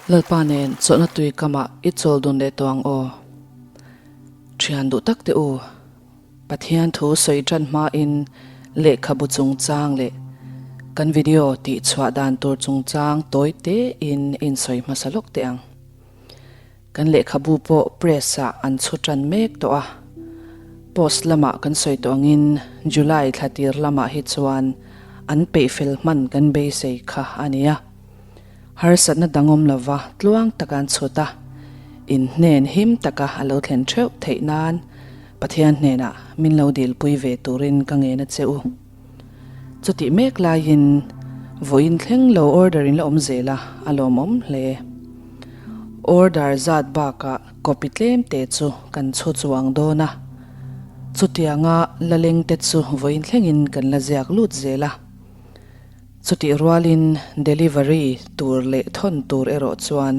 Lalpa nen chawlhna tui kamah i chawl dun leh tawh ang aw. Thian duh tak teh u, Pathian thu sawi tan hmain lehkhabu chungchang leh kan video tih chhuah dan tur chungchang tawi tein insawi hmasa lawk teh ang. Kan lehkhabu pawh press ah an chhu tan mek tawh a, post lamah kan sawi tawh angin July thla tir lamah hi chuan an peih fel hman kan beisei kha a nia. Harsatna dangawm lova tluang taka an chhut a, inhnen him taka a lo thlen theuh theih nan Pathian hnenah min lo dilpui ve turin ka ngen a che u. Chutih mek laiin vawiin thleng lo order in la awm zel a, a lawmawm hle. Order zat bakah copy tlem te chu kan chhu chuang dawn a, chutianga la leng te chu vawiin thlengin kan la ziak lut zel a. Chutih rualin delivery tur leh thawn tur erawh chuan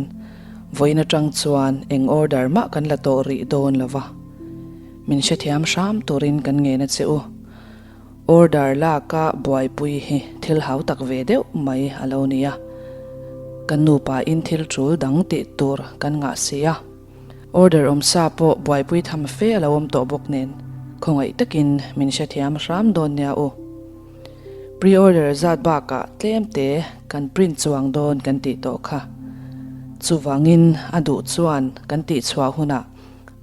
vawiin atang chuan eng order mah kan la tawh rih dawn lo va, min hrethiam hram turin kan ngen a che u. Order laka buaipui hi thil hau tak ve deuh mai a lo ni a, kan nupa in thil tul dang tih tur kan ngah si a, order awmsa pawh buaipui tham fe a lo awm tawh bawk nen khawngaih takin min hrethiam hram dawn nia u. Pre-order zat bakah tlem te kan print chuang dawn kan tih tawh kha. Chuvangin a duh chuan kan tihchhuah hunah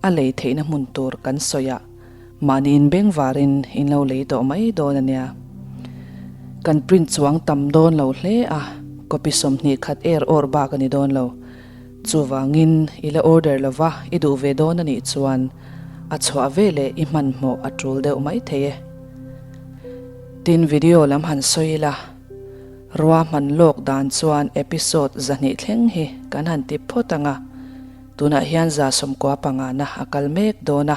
a lei theihna hmun tur kan sawi a. Mahniin bengvarin in lo lei tawh mai dawn a nia. Kan print chuang tam dawn lo hle a, copy 20 khat er awr bak a ni dawn lo. Chuvangin i la order lova i duh ve dawn a nih chuan a chhuah veleh i hmanhmawh a tul deuh mai thei e. Tin video lam han sawi ila, ruahman lawk dan chuan episode 200 thleng hi kan han ti phawt ang a, tunah hian 95 na a kal mek dawn a.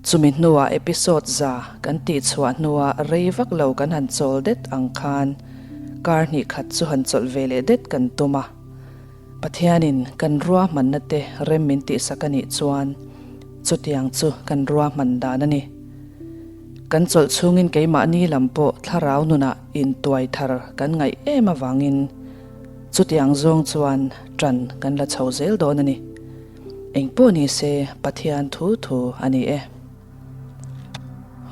Chumi hnuah episode za kan tihchhuah hnuah rei vak lo kan han chawl det ang khan kar hnih khat chu han chawlh ve leh det kan tum a. Pathianin kan ruahmanna te rem min tihsak a nih chuan chutiang chu kan ruahman dan a ni. Kan chawlh chhungin keimahni lam pawh thlarau nunah intuai thar kan ngaih em avangin chutiang zawng chuan ṭan kan la chho zel dawn a ni. Engpawh ni se Pathian thu thu a ni e.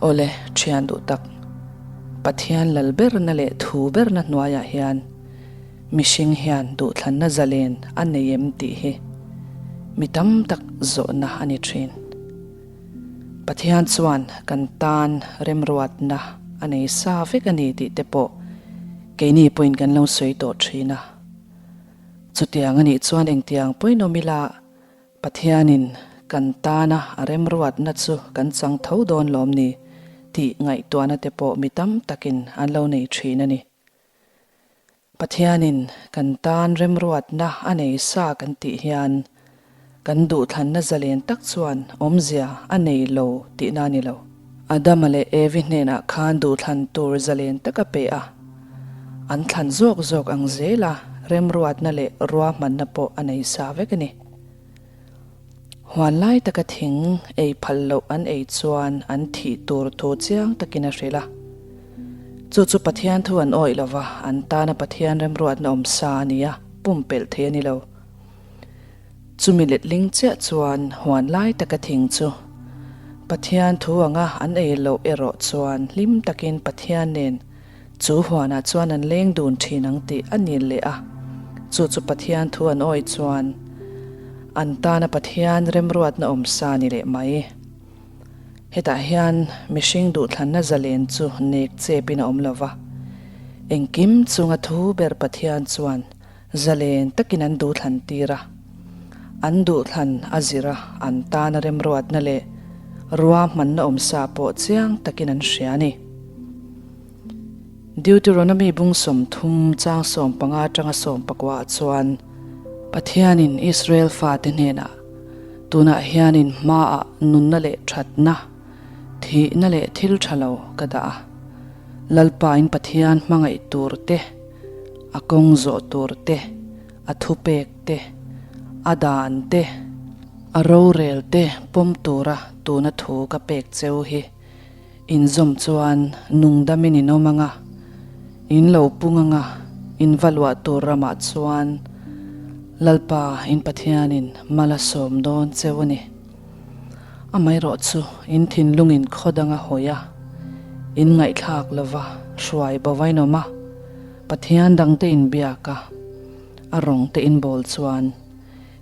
Awle, thian duh tak, Pathian lal berna leh thu berna hnuaiah hian mihring hian duhthlanna zalen a nei em tih hi mi tam tak zawhna a ni thin. Pathian chuan kan tan remruatna a nei sa vek a ni tih te pawh keini pawhin kan lo sawi tawh thin a. Chutiang a nih chuan engtiang pawhin awm ila, Pathianin kan tana a remruatna chu kan chang tho dawn lawm ni tih ngaihtuahna te pawh mi tam takin an lo nei thin a ni. Pathianin kan tan remruatna a nei sa kan tih hian kan duhthlanna zalen tak chuan awmzia a nei lo tihna a ni lo. Adama leh Evi hnenah khan duhthlan tur zalen tak a pe a. An thlan zawk zawk ang zela remruatna leh ruahmanna pawh a nei sa vek a ni. Huan lai taka thing ei phal loh an ei chuan an thih tur thu chiang takin a hrilh a. Chu chu Pathian thu an awih lova, an tana Pathian remruatna awm sa a ni a, pumpelh thei a ni lo. Chumi letling chiah chuan huan lai taka thing chu Pathian thu anga an ei loh erawh chuan hlim takin Pathian nen chu huanah chuan an leng dun thin ang tih a nil leh a. Chu chu Pathian thu an awih chuan an tana Pathian remruatna awm sa ni leh mai. Hetah hian mihring duhthlanna zalen chu nek chepin a awm lo va, engkim chunga thu ber Pathian chuan Zalen takin an duhthlan tir a, an duhthlan a zir a, an tana remruatna leh ruahmanna awmsa pawh chiang takin an hria a ni. Deuteronomy bung 30 chang 15 atanga 19 ah chuan Pathianin Israel fate hnenah, Tunah hian in hmaah nunna leh thatna, thihna leh thil tha lo ka dah a, Lalpa in Pathian hmangaih tur te, a kawng zawh tur te, a thupek te, a dan te, a rorel te pawm tura tuna thu ka pek cheu hi inzawm chuan nungdamin in awm anga, in lo pung anga, in va luah tur ramah chuan. Lalpa in Pathianin mal a sawm dawn cheu a ni. Amaherawh chu in thinlungin khaw dang a hawi a, in ngaihthlak lova hruai bo vain awm a, Pathian dangte in biak a, a rawng te in bawl chuan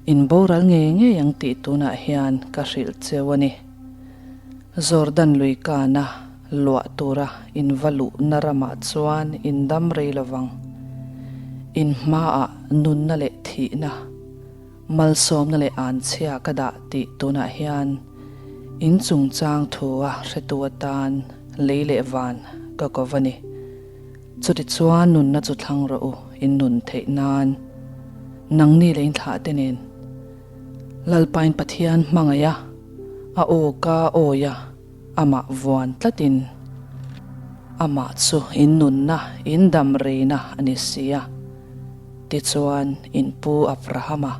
in boral ngei ngei ang tih tunah hian ka hrilh cheu a ni. Jordan lui kana luah tura in va luhna ramah chuan in dam rei lovang. In hmaah nunna leh thihna, malsawmna leh anchhia ka dah tih tunah hian in chungchang thua hretu atan lei leh van ka ko va ni. Chutichuan nunna chu thlang rawh u, in nun theih nan. Nangni leh in thlahte nen Lalpain Pathian hmangaih a, a aw ka awi a, amah vuan tlatin amah chu in nunna, in dam reina a ni si a. Tichuan, in pu Abrahama,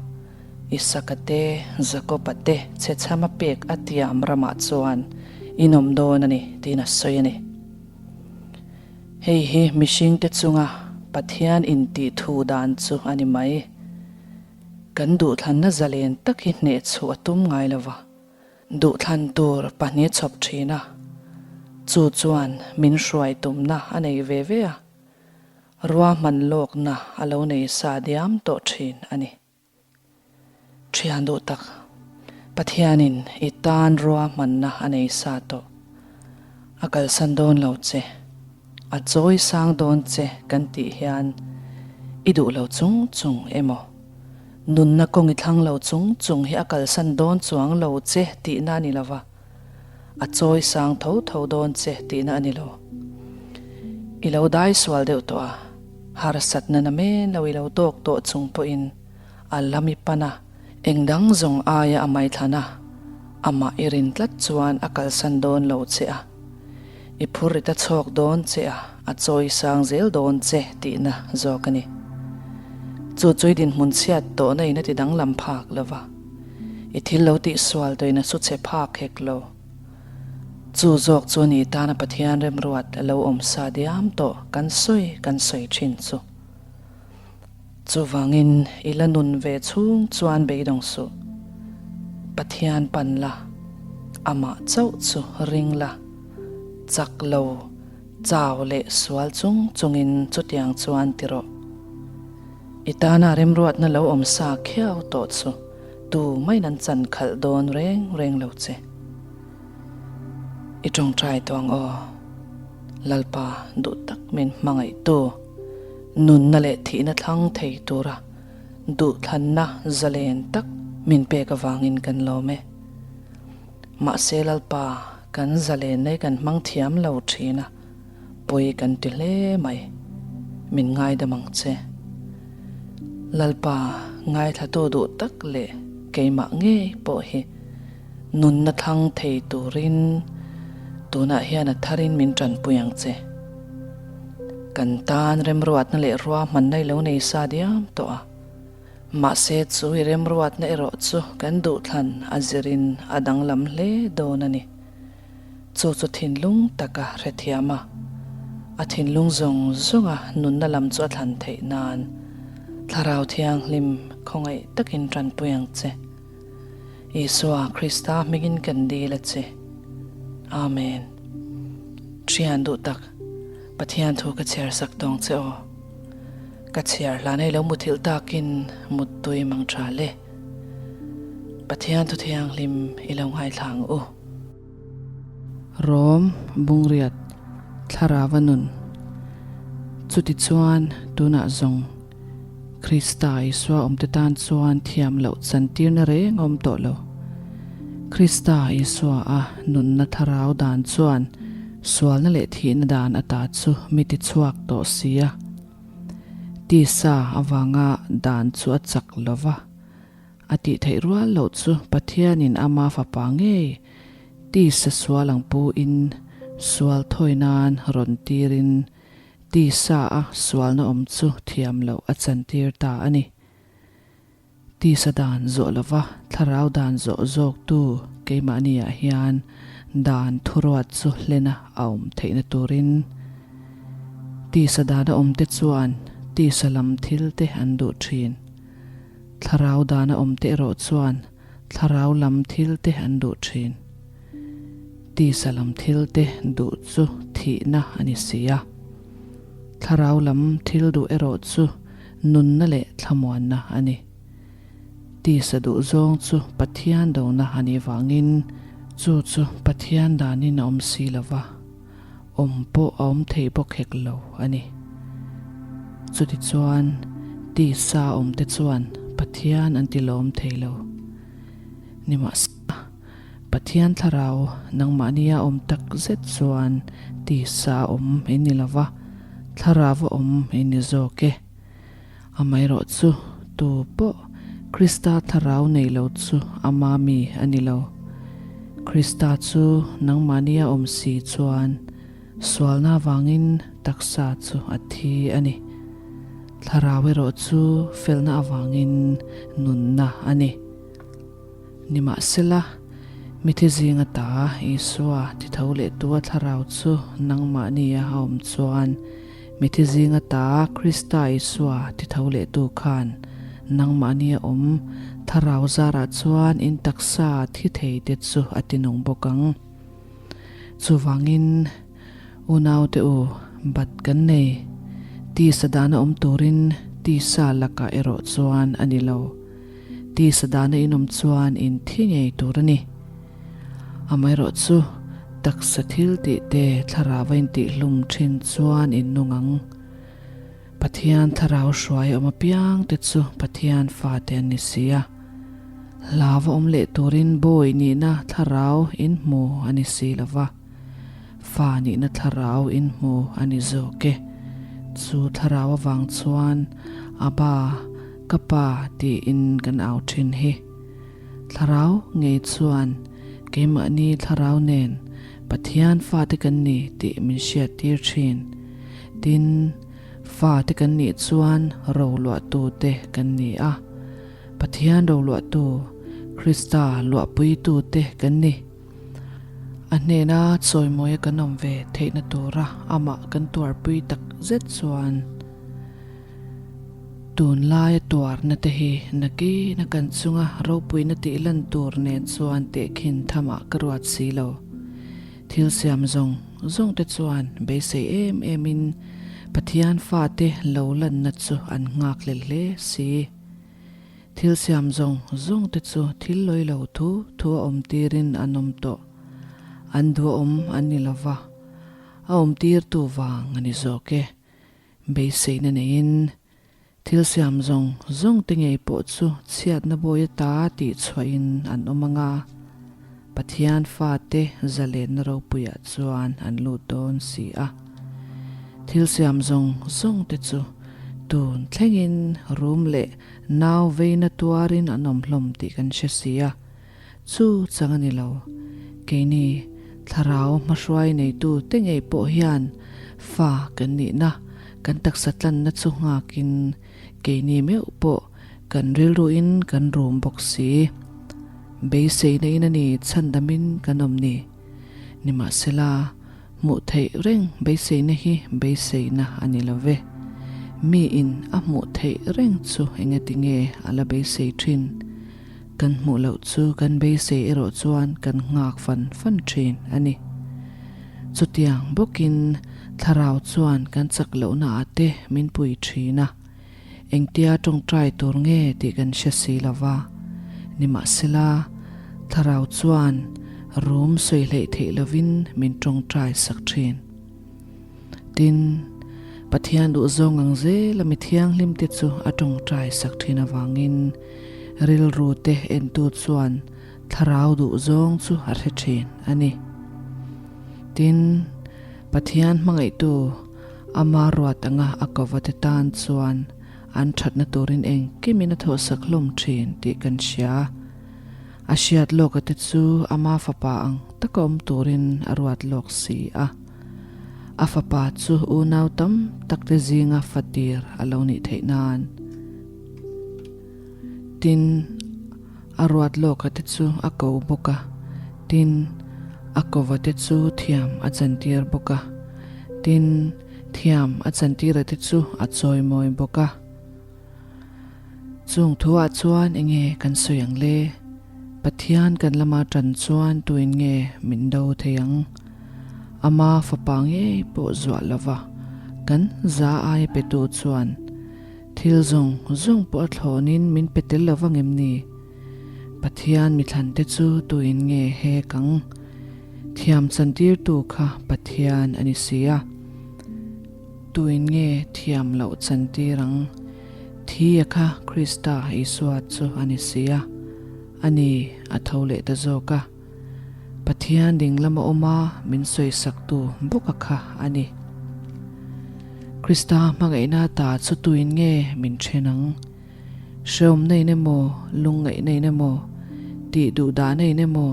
Isaka te, Jakoba te chhechhama pek a tiam ramah chuan in awm dawn a ni, tiin a sawi a ni. Hei hi mihringte chunga Pathian intih thu dan chu a ni mai. Kan duhthlanna zalen tak hi hnehchhuh a tum ngai lo va, duhthlan tur pahnih chhawp thin a, chu chuan min hruai tumna a nei ve ve a, ruahman lawkna a lo nei sa diam tawh thin a ni. Thian duh tak, Pathianin i tan ruahmanna a nei sa tawh. A kalsan dawn lo che, a chawi sang dawn che kan tih hian i duh lo chung chung emaw, nunna kawng i thlang lo chung chung hi a kalsan dawn chuang lo che tihna a ni lo va, a chawi sang tho tho dawn che tihna a ni lo. I lo dai sual deuh tawh a, harsatna na men lo i lo tawk tawh chung pawhin a lam i pan a, eng dang zawng aia a maithlan a, amah i rin tlat chuan a kalsan dawn lo che a, i phur rit a chhawk dawn che a, a chawi sang zel dawn che tihna zawk a ni. Chu chu i dinhmun chhiat tawhna in a ti danglam phak lo va, i thil lo tihsual tawhin a su chhe phak hek lo. Chu zawk chu ni tana Pathian remruat a lo awm sa diam tawh kan sawi kan sawi thin chu. Chuvangin i la nun ve chhung chuan beidawng suh. Pathian pan la, amah chauh chu ring la, chak lo, chau leh sual chung chungin chutiang chuan ti rawh. I tana remruatna lo awm sa khiau tawh chu tu maiin an chan khalh dawn reng reng lo che. I tawngtai tawh ang aw. Lalpa duh tak min hmangaihtu, nunna leh thihna thlang thei tura duhthlanna zalen tak min pek avangin kan lawm e. Mahse Lalpa kan zalen nei kan hmang thiam lo thin a, pawi kan ti hle mai. Min ngaidam ang che. Lalpa ngaithlatu duh tak leh keimah ngei pawh hi Nunna thlang thei turin tunah hian a tharin min tanpui ang che. Kan tan remruatna leh ruahmanna i lo nei sa diam tawh a. Mahse chu i remruatna erawh chu kan duhthlan a zirin a danglam hle dawn a ni. Chu chu thinlung taka hrethiam a, a thinlung zawng zawnga nunna lam chu a thlan theih nan Thlarau Thianghlim khawngaih takin tanpui ang che. Isua Krista hmingin kan dil a che. Amen. Thian duh tak, Pathian thu ka chhiar sak tawng che aw. Ka chhiar hlan ei lo muthilh takin muttui mang tha le. Pathian thu thianghlim i lo ngaithla ang u. Rom Bungriat Thlarava nun Chutichuan tunah zawng Krista Isua awmte tan chuan thiam loh chantirna reng a awm tawh lo. Krista Isua a nunna thlarau dan chuan sualna leh thihna dan ata chu mi tichhuak tawh si a. Tisa avanga dan chu a chak lo va. A tih theih rual loh chu Pathianin ama fapa ngei tisa sual ang pu in sual thawi nan rawn tirin tisa a sualna awm chu thiam loh a chantir ta a ni. Tisa dan zawh lova thlarau dan zawh zawktu keimahniah hian dan thuruat chu hlena a awm theihna turin tisa dana awmte chuan tisa lam thil te an duh thin. Thlarau dana awmte erawh chuan thlarau lam thilte an duh thin. Tisa lam thilte duh chu thihna a ni si a. Thlarau lam thil duh erawh chu nunna leh thlamuanna a ni. Tisa duh zawng chu Pathian dona a nih vangin chu chu Pathian danin a awm si lo va, awm pawh a awm thei bawk hek lo a ni. Chutichuan, tisa awmte chuan Pathian an ti lawm thei lo. Nimahsela, Pathian thlarau nangmahnia awm tak zet chuan tisa awm in ni lo va, thlarau awm in ni zawk e. Amaherawh chu tu pawh Krista thlarau nei lo chu ama mi a ni lo. Krista chu nangmahnia awm si chuan sualna avangin taksa chu a thi a ni. Thlarau erawh chu felna avangin nunna a ni. Nimahsela, mithi zing ata Isua titho leh tua thlarau chu nangmahnia a awm chuan, mithi zing ata Krista Isua titho leh tu khan nangmahnia awm thlarau zarah chuan in taksa thi thei te chu a tinung bawk ang. Chuvangin, unaute u, bat kan nei. Tisa dana awm turin tisa lakah erawh chuan a ni lo. Tisa dana in awm chuan in thi ngei tur a ni. Amaherawh chu taksa thil tih te thlarau a intihhlum thin chuan in nung ang. Pathian thlarau hruai awm apiang te chu Pathian fate an ni si a. Hlau a awm leh turin bawi nihna thlarau in hmu a ni si lo va, fa nihna thlarau in hmu a ni zawk e. Chu thlarau avang chuan Abba, ka pa tiin kan au thin hi. Thlarau ngei chuan keimahni thlarau nen Pathian fate kan ni tih min hriattir thin. Tin, fate kan nih chuan roluahtute kan ni a. Pathian roluahtu, Krista luahpuitute kan ni. A hnena chawimawia kan awm ve theihna tura amah kan tuarpui tak zet chuan tunlaia tuarna te hi nakina kan chunga ropuina tih lan tur nen chuan tehkhin thamah ka ruat si lo. Thil siam zawng zawng te chuan beisei em em in Pathian fate lo lanna chu an nghak hlel hle si. Thil siam zawng zawng te chu thil lawi lo thu thu a awm tirin an awm tawh. An duhawm an ni lo va, a awm tirtu vang a ni zawk e. Beiseina neiin thil siam zawng zawng te ngei pawh chu chhiatna bawi ata tih chhuahin an awm ang a, Pathian fate zalenna ropuiah chuan an lut dawn si a. Thil siam zawng zawng te chu tun thlengin rum leh nau veina tuarin an awm hlawm tih kan hre si a, chu chang a ni lo. Keini thlarau hmahruai neitu te ngei pawh hian fa kan nihna, kan taksa tlanna chu nghakin keini meuh pawh kan rilruin kan rum bawk si. Beiseina in a ni chhandamin kan awm ni. Nimahsela, Hmuh theih reng beiseina hi beiseina a ni lo ve. Miin a hmuh theih reng chu engati nge a la beisei thin? Kan hmuh loh chu kan beisei erawh chuan kan nghak fan fan thin a ni. Chutiang bawkin thlarau chuan kan chak lohna ah te min pui thin a. Engtia tawngtai tur nge tih kan hre si lo va. Nimahsela, thlarau chuan rum sawi hleih theih lovin min tawngtai sak thin. Tin, Pathian duhzawng ang zela mi thianghlimte chu a tawngtai sak thin avangin rilru te entu chuan thlarau duhzawng chu a hre thin a ni. Tin, Pathian hmangaihtu Ama ruat anga a kawvate tan chuan an thatna turin engkimin a thawhsak hlawm thin tih kan hria. A hriat lawka te chu ama fapa ang taka awm turin a ruat lawk si a. A fapa chu unau tam tak te zinga fatir a lo nih theih nan. Tin, a ruat lawka te chu a ko bawk a, tin, a kova te chu thiam a chantir bawk a, tin, thiam a chantira te chu a chawimawi bawk a. Chung thuah chuan enge kan sawi ang le? Pathian kan lama tan chuan tuin nge min do thei ang? Ama fapa ngei pawh zuah lova kan za aia petu chuan thil zawng zawng pawh a thlawnin min pe tel lova ngem ni? Pathian mithlante chu tuin nge hek ang? Thiam chantirtu kha Pathian a ni si a. Tuin nge thiam loh chantir ang? Thi a kha Krista Isua chu a ni si a, a ni a tho leh ta zawk a. Pathian ding lama awm a min sawisaktu bawk a kha a ni. Krista hmangaihna ta chu tuin nge min then ang? Hreawmna in emaw, lungngaihna in emaw, tih duhdahna in emaw,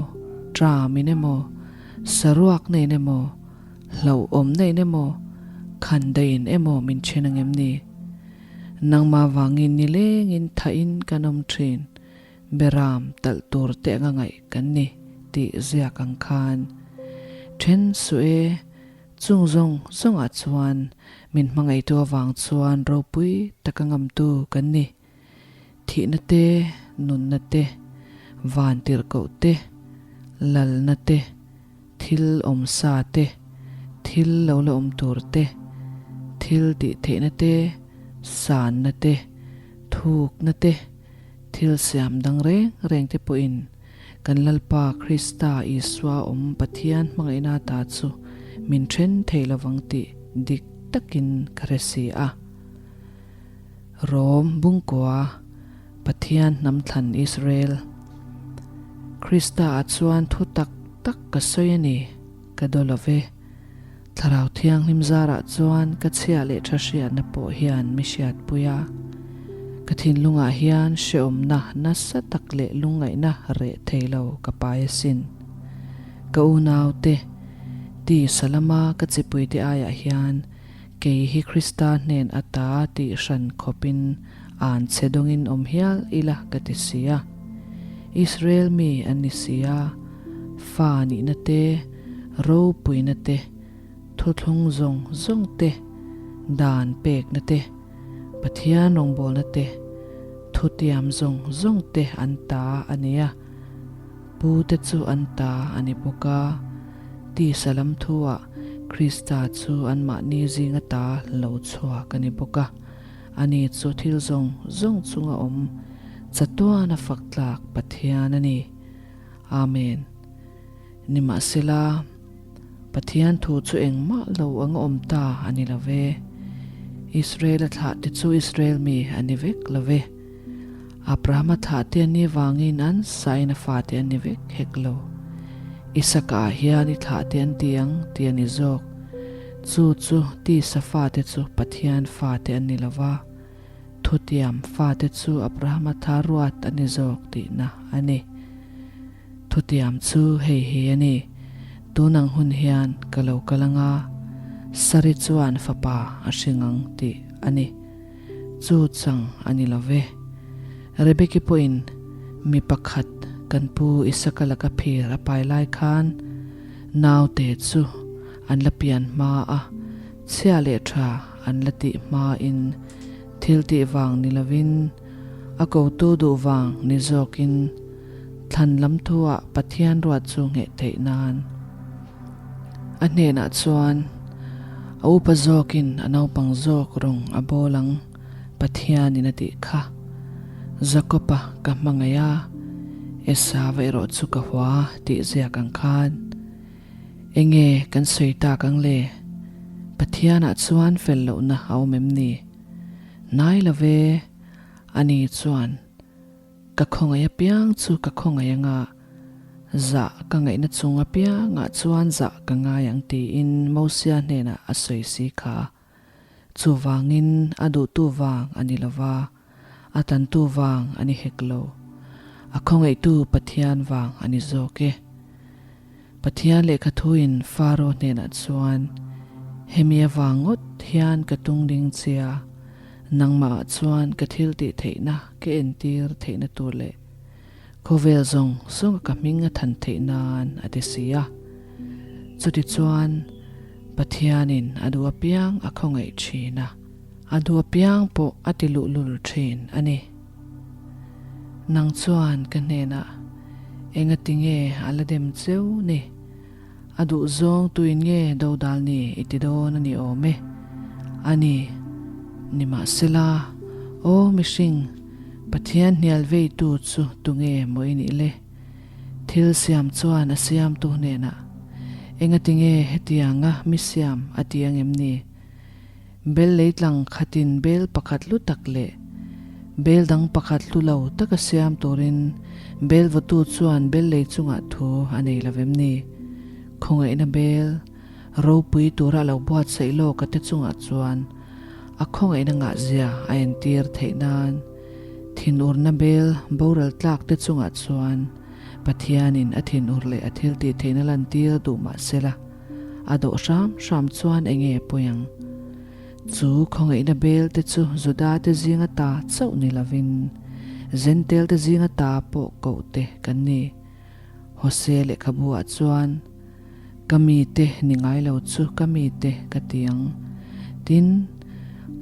tram in emaw, saruakna in emaw, Hlauhawmna in emaw, khandaiin emaw min then ang em ni? Nangmah vangin nilengin thahin kan awm thin, beram talh tur te anga ngaih kan ni tih ziak ang khan. Then suh e, chung zawng zawngah chuan min hmangaihtu avang chuan ropui taka ngamtu kan ni. Thihna te, nunna te, vantirhkoh te, lalna te, thil awmsa te, thil lo la awm tur te, thil tih theihna te, sanna te, thukna te, thil siam dang reng reng te pawhin kan Lalpa Krista Isua awm Pathian hmangaihna ta chu min then thei lovang tih dik takin ka hre si a. Rom Bungkua, Pathian hnam thlan Israel. Krista ah chuan thu tak tak ka sawi a ni, ka daw lo ve. Thlarau Thianghlim zarah chuan ka chhia leh tha hriatna pawh hian mi hriatpui a. Ka thinlungah hian hrehawmna nasa tak leh lungngaihna reh thei lo ka pai asin. Ka unaute, tisa lama ka chipuite aiah hian Kei hi Krista hnen ata tih hran khawpin an che dawngin awm hial ila ka ti si a. Israel mi an ni si a, fa nihna te, ropuina te, thuthlung zawng zawng te, dan pekna te, Pathian rawngbawlna te, thutiam zawng zawng te an ta a ni a. Pu te chu an ta a ni bawk a, tisa lam thuah Krista chu anmahni zinga ta lo chhuak a ni bawk a, ani chu thil zawng zawng chunga awm chatuana fak tlak Pathian a ni. Amen. Nimahsela, Pathian thu chu engmah lo anga awm ta a ni lo ve. Israel-a thlahte chu Israel mi a ni vek lo ve. Abrahama thlahte an nih vangin an sain a fate an ni vek hek lo. Isaka ah hian i thlahte an ti ang tih a ni zawk. Chu chu tisa fate chu Pathian fate an ni lo va, thutiam fate chu Abrahama tha ruat a ni zawk tihna a ni. Thutiam chu hei hi a ni, Tun ang hun hian ka lo kal anga, Sari chuan fapa a hring ang tih a ni. Chu chang a ni lo ve. Rebeki pawhin mi pakhat kan pu Isaka laka phir a pai lai khan naute chu an la pian hma a, chhia leh tha an la tih hmain thil tih vang ni lovin a kotu duh vang ni zawkin thlan lam thuah Pathian ruat chu ngheh theih nan a hnenah chuan a upa zawkin a naupang zawk rawng a bawl ang Pathianin a tih kha. Jakob-a ka hmangaih a, Esava erawh chu ka hua tih ziak ang khan. Enge kan sawi tak ang le? Pathianah chuan fel lohna a awm em ni? Hnai lo ve, ani chuan Ka khawngaih apiang chu ka khawngaih anga, zah ka ngaihna chung apiangah chuan zah ka ngai ang tiin Mosia hnenah a sawi si kha. Chuvangin a duhtu vang a ni lova, a tantu vang a ni hek lo. A khawngaihtu Pathian vang a ni zawk e. Pathian lehkha thuin Faro hnenah chuan, Hemi avang ngawt hian ka tung ding che a, nangmahah chuan ka thil tih theihna ka entir theihna tur leh khawvel zawng zawnga ka hming a than theih nan a ti si a. Chutichuan, Pathianin a duh apiang a khawngaih thin a, a duh apiang pawh a ti luhlul thin a ni. Nang chuan ka hnenah, Engati nge a la dem cheu ni? A duh zawng tuin nge dodal ni i ti dawn a ni awm e. A ni, nimahsela, aw mihring, Pathian hnial veitu chu tunge maw i nih le? Thil siam chuan a siamtu hnenah, Engati nge hetianga mi siam a ti ang em ni? Bel leitlang khatin bel pakhat hlu tak leh bel dang pakhat hlu lo taka siam turin bel vawtu chuan bel lei chungah thu a nei lo vem ni? Khawngaihna bel ropui tura a lo buatsaih lawka te chungah chuan a khawngaihna ngahzia a entir theih nan thinurna bel boral tlak te chungah chuan Pathianin a thinur leh a thiltih theihna lantir duh mah sela, A dawh hram hram chuan eng nge pawi ang? Chu khawngaihna bel te chu Juda te zinga ta chauh ni lovin Zentel te zinga ta pawh koh te kan ni. Hose lehkhabu ah chuan, Ka mite ni ngai lo chu ka mite ka ti ang, tin,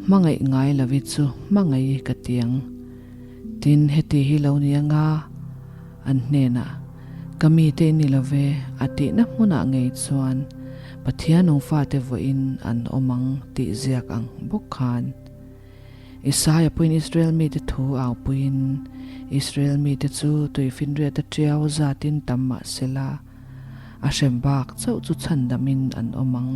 hmangaih ngai lovi chu hmangaih ka ti ang. Tin, heti hi lo ni anga an hnenah, Ka mite i ni lo ve, a tihna hmunah ngei chuan Pathian nung fate vawiin an awm ang tih ziak ang bawk khan. Isaia pawhin Israel mite thu au puiin, Israel mite chu tuifinriata tiau zatin tam mah sela, a hrem bak chauh chu chhandamin an awm ang.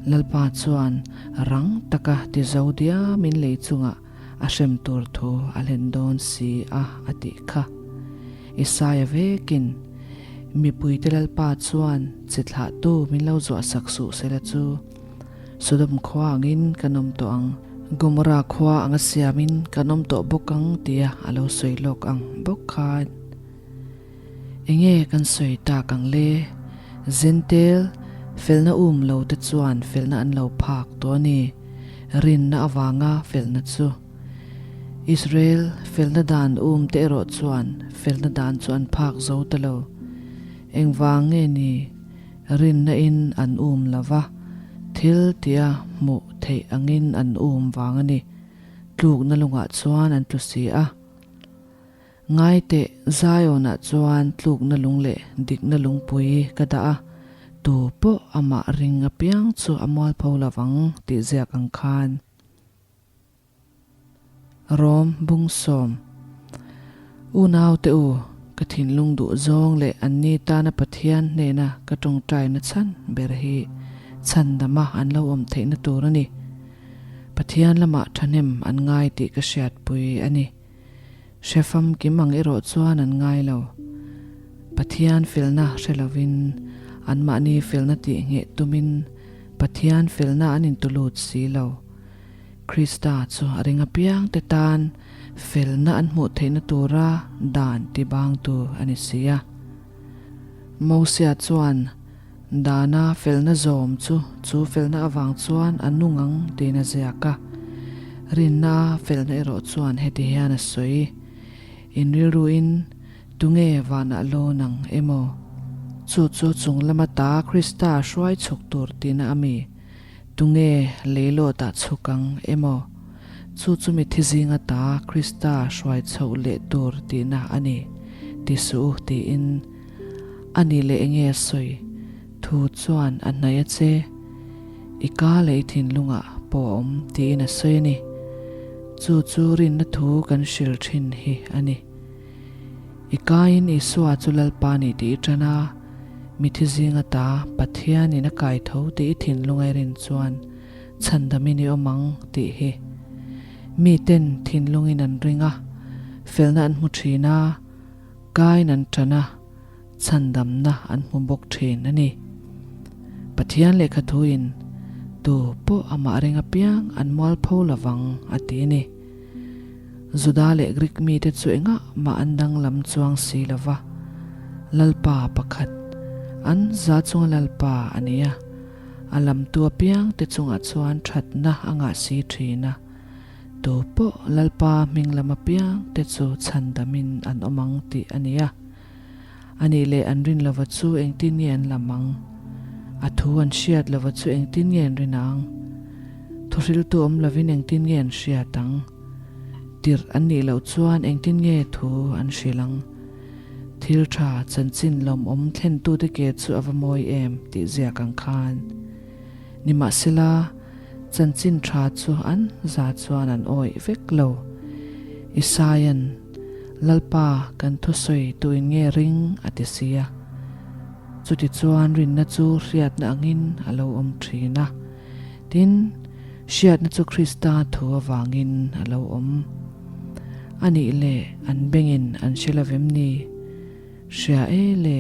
Lalpa chuan rang taka ti zo diamin lei chungah A hrem tur thu a hlen dawn si a, a tih kha. Isaia vekin, Mipuite Lalpa chuan chi thlahtu min lo zuahsak suh sela chu, Sodom khua angin kan awm tawh ang, Gomorra khua anga siamin kan awm tawh bawk ang tia a lo sawi lawk ang bawk khan. Enge kan sawi tak ang le? Zentel, felna um lo te chuan felna an lo phak tawh a ni. Rinna avanga felna chu. Israel felna dan um te erawh chuan felna dan chu an phak zo ta lo. Engvang nge ni? Rinna in an um lo va, thil tia hmuh theih angin an um vang a ni. Tlukna lungah chuan an tlu si a. Ngaiteh, Zion-ah chuan tlukna lung leh dikna lungpui ka dah a, tu pawh amah ring apiang chu a mualpho lo vang tih ziak ang khan. Rom Bungsawm, Unaute u, ka thinlung duh zawng leh anni tana Pathian hnena ka tawngtaina chhan ber hi chhandama an lo awm theihna tur a ni. Pathian lamah thahnem an ngai tih ka hriatpui a ni. Hre famkim ang erawh chuan an ngai lo. Pathian felna hre lovin, anmahni felna tih ngheh tumin Pathian felna an intulut si lo. Krista chu a ring apiangte tan felna an hmuh theihna tura dan tibangtu a ni si a. Mosia chuan dana felna zawm chu chu felna avang chuan a nung ang tiin a ziak a. Rinna felna erawh chuan heti hian a sawi, In rilruin tunge vanah lawn ang emaw? Chu chu chung lama ta Krista hruai chhuk tur tihna a mi? Tunge leilawtah chhuk ang emaw? Chu chu mithi zinga ta Krista hruai chhoh leh tur tihna a ni, ti suh u tiin. A nih leh enge a sawi? Thu chuan a hnaih a che. I ka leh i thinlungah pawh a awm tiin a sawi a ni. Chu chu rinna thu kan hril thin hi a ni. I kaiin Isua chu Lalpa ni tih i tan a, mithi zinga ta Pathianin a kai tho tih i thinlung a i rin chuan chhandamin i awm ang tih hi. Miten thinlungin an ring a, felna an hmu thin a, Kain an ṭan a, chhandamna an hmu bawk ṭhin a ni. Pathian lehkha thuin, Tu pawh amah ring apiang an mualpho lovang, a ti a ni. Juda leh Grik mite chu engah mah an danglam chuang si lo va, Lalpa pakhat, an za chunga Lalpa a ni a, a lamtu apiangte chungah chuan ṭhatna a ngah si ṭhin a. Tu pawh Lalpa hming lam apiang te chu chhandamin an awm ang tih a ni a. A nih leh an rin lova chu engtin nge an lam ang? A thu an hriat lova chu engtin nge an rin ang? Thuhriltu awm lovin engtin nge an hriat ang? Tirh an nih loh chuan engtin nge thu an hrilh ang? Thil tha chanchin lawmawm thlentute ke chu a va mawi em tih ziak ang khan. Nimahsela, chanchin tha chu an za chuan an awih vek lo. Isaia'n, Lalpa, kan thusawi tuin nge ring? a ti si a. Chutichuan rinna chu hriatna angin a lo awm thin a. Tin, hriatna chu Krista thu avangin a lo awm. A nih leh an bengin an hre lo vem ni? Hria e le,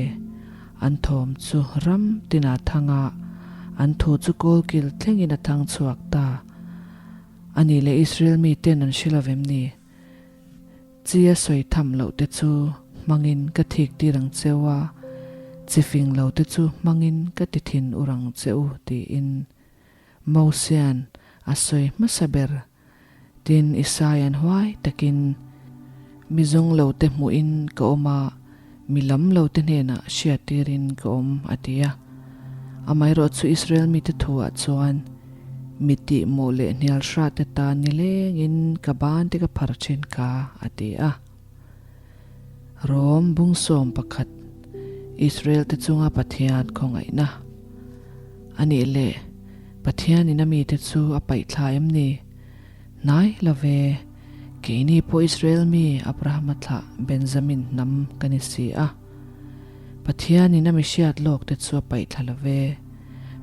an thawm chu ram tinah thang a, an thu chu kawlkil thlengin a thang chhuak ta. A nih leh Israel miten an hre lo vem ni? Chi a sawi tham loh te chu hmangin ka thik tir ang cheu a, chi fing lo te chu hmangin ka ti thin ur ang che u tiin Mosia'n a sawi hmasa ber. Tin, Isaia'n huai takin, Mi zawng lo te hmuhin ka awm a, mi lam lo te hnenah hriat tirin ka awm, a ti a. Amaherawh chu Israel mite thuah chuan, Mi tih mawh leh hnial hrat te tan nilengin ka ban te ka phar thin ka, a ti a. Rom bungsawm pakhat, Israel te chunga Pathian khawngaihna. A nih leh, Pathianin a mite chu a paih thla em ni? Hnai lo ve, keini pawh Israel mi Abrahama thlah Benjamin hnam ka ni si a. Pathianin a mihriat lawk te chu a paih thla lo ve.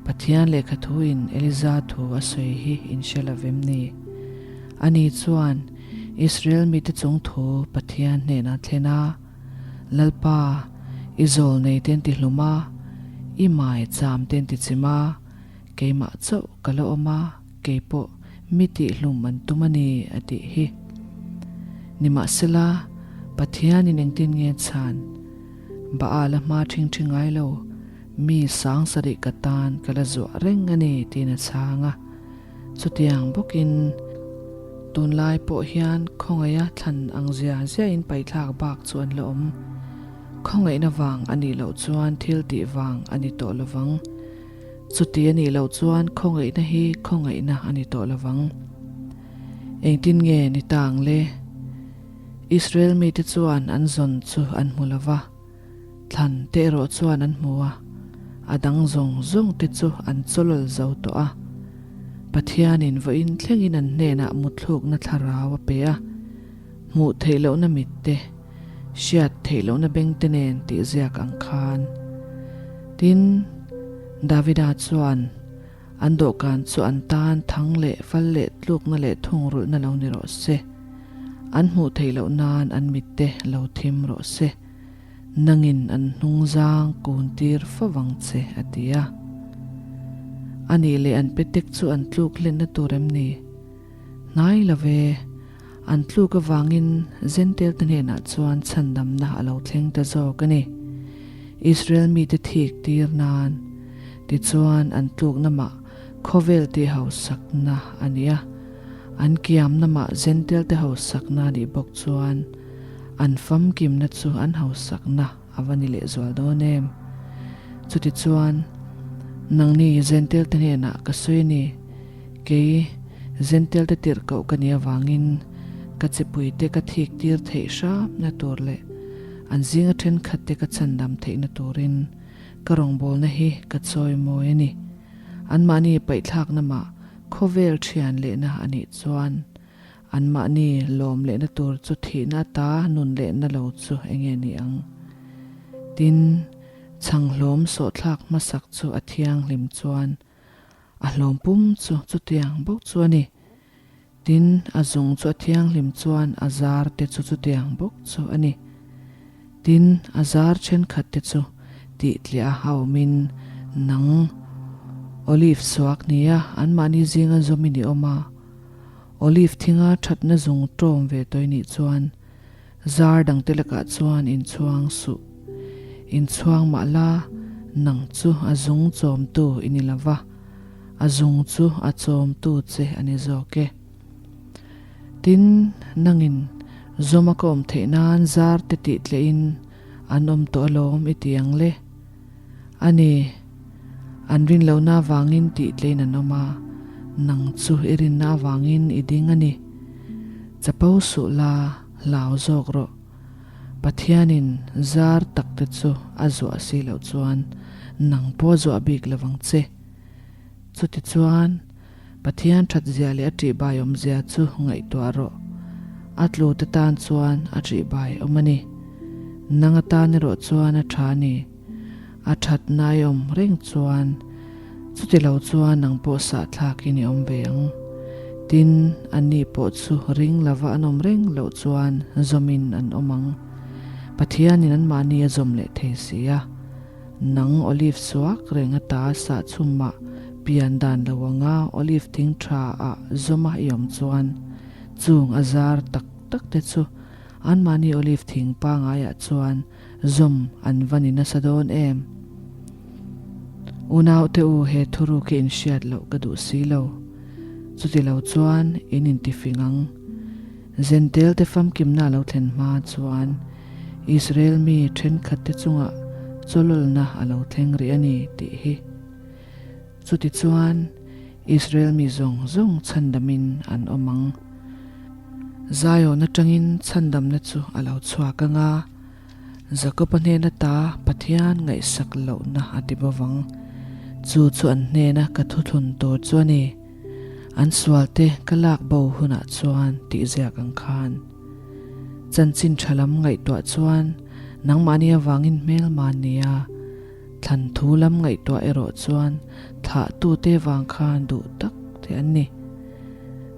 Pathian lehkha thuin Eliza thu a sawi hi in hre lo vem ni? Ani chuan Israel mite chung thu Pathian hnenah thlen a, Lalpa, i zawl nei ten ti hlum a, i mai cham ten ti chim a, keimah chauh ka la awm a, kei pawh mi tihhlum an tum a ni, a tih hi. Nimahsela, Pathianin engtin nge chhan? Baal a hma ṭhing ṭhi ngai lo, mi sang sarih ka tan ka la zuah reng a ni, tiin a chhang a. Chutiang bawkin, tunlai pawh hian khawngaih a thlan ang zia ziahin paithlak bak chu an la awm. Khawngaihna vang a nih loh chuan thil tih vang a ni tawh lovang. Chuti a nih loh chuan khawngaihna hi khawngaihna a ni tawh lovang. Engtin nge ni ta ang le? Israel mite chuan an zawn chu an hmu lo va, thlan te erawh chuan an hmu a, a dang zawng zawng te chu an chawlawl zo tawh a. Pathianin vawiin thlengin an hnenah mutthlukna thlarau a pe a, hmuh theih lohna mit te, hriat theih lohna beng te nen tih ziak ang khan. Tin, Davida chuan an dawhkan chu an tan thang leh fal leh tlukna leh thungrulhna lo ni rawh se, an hmuh theih loh nan an mit te lo thim rawh se, nangin an hnungzang kun tir fo vang che, a ti a. A nih leh an petek chu an tluk hlenna tur em ni? Hnai lo ve. An tluk avangin Zentel te hnenah chuan chhandamna a lo thleng ta zawk a ni. Israel mite thik tir nan tichuan an tlukna mah khawvel tih hausakna a ni a, an kiamna mah Zentel te hausakna a nih bawk chuan an famkimna chu an hausakna a va ni lehzual dawn em? Chutichuan, nangni Zentel te hnenah ka sawi a ni. Kei, Zentel te tirh koh ka nih avangin ka chipuite ka thik tir theih hramna tur leh an zinga thenkhat te ka chhandam theihna turin ka rawngbawlna hi ka chawi mawi a ni. Anmahni paihthlakna mah khawvel thian lehna a nih chuan anmahni lawm lehna tur chu thihna ata nun lehna lo chu enge ni ang? Tin, chhanghlawm sawhthlak hmasak chu a thianghlim chuan A hlawm pum chu chutiang bawk chu a ni. Tin, a zung chu a thianghlim chuan a zar te chu chutiang bawk chu a ni. Tin, a zar thenkhat te chu tihtliah a awmin nang Olive suak nia anmahni zinga zawmin i awm a. Olive thinga thatna zung tawm ve tawih nih chuan Zar dangte lakah chuan inchhuang suh. Inchhuang mah la, nang chu a zung chawmtu i ni lo va, a zung chu a chawmtu che a ni zawk e. Tin, nangin zawma ka awm theih nan zar te tih tlehin an awm tawh alawm i ti ang le. A ni, an rin lohna avangin tih tlein an awm a, nang chu i rinna avangin i ding a ni. Chapo suh la, hlau zawk rawh. Pathianin zar tak te chu a zuah si loh chuan nang pawh a zuah bik lo vang che. Chutichuan, Pathian thatzia leh a ṭihbai awmzia chu ngaihtuah rawh. A tlu te tan chuan a ṭihbai awm a ni. Nang atan erawh chuan a ṭha a ni. A ṭhatna i awm reng chuan chuti lo chuan nang pawh sahthlakin i awm ve ang. Tin, anni pawh chu ring lova an awm reng loh chuan zawmin an awm ang. Pathianin anmahni a zawm leh thei si a. Nang olive suak reng ata sahchhumah pian dan lo anga olive thing tha ah zawma i awm chuan chung a zar tak tak te chu anmahni olive thing pangaiah chuan zawm an va ni nasa dawn em? Unaute u he thuruk hi inhriat loh ka duh si lo. Chuti lo chuan in intifing ang. Zentel te famkimna a lo thlen hma chuan Israel mi thenkhat te chungah chawlawlna a lo thleng rih a ni tih hi. Chutichuan Israel mi zawng zawng chhandamin an awm ang. Zion atangin chhandamna chu a lo chhuak ang a, Jakob-a hnen ata Pathian ngaihsak lohna a ti bo vang. Chu chu an hnena ka thuthlun tur chu a ni. An sualte ka lak bo hunah chuan tih ziak ang khan. Chanchin tha lam ngaihtuah chuan nangmahni avangin hmelma nia thlan thu lam ngaihtuah erawh chuan thlahtute vang khan duh tak te an ni.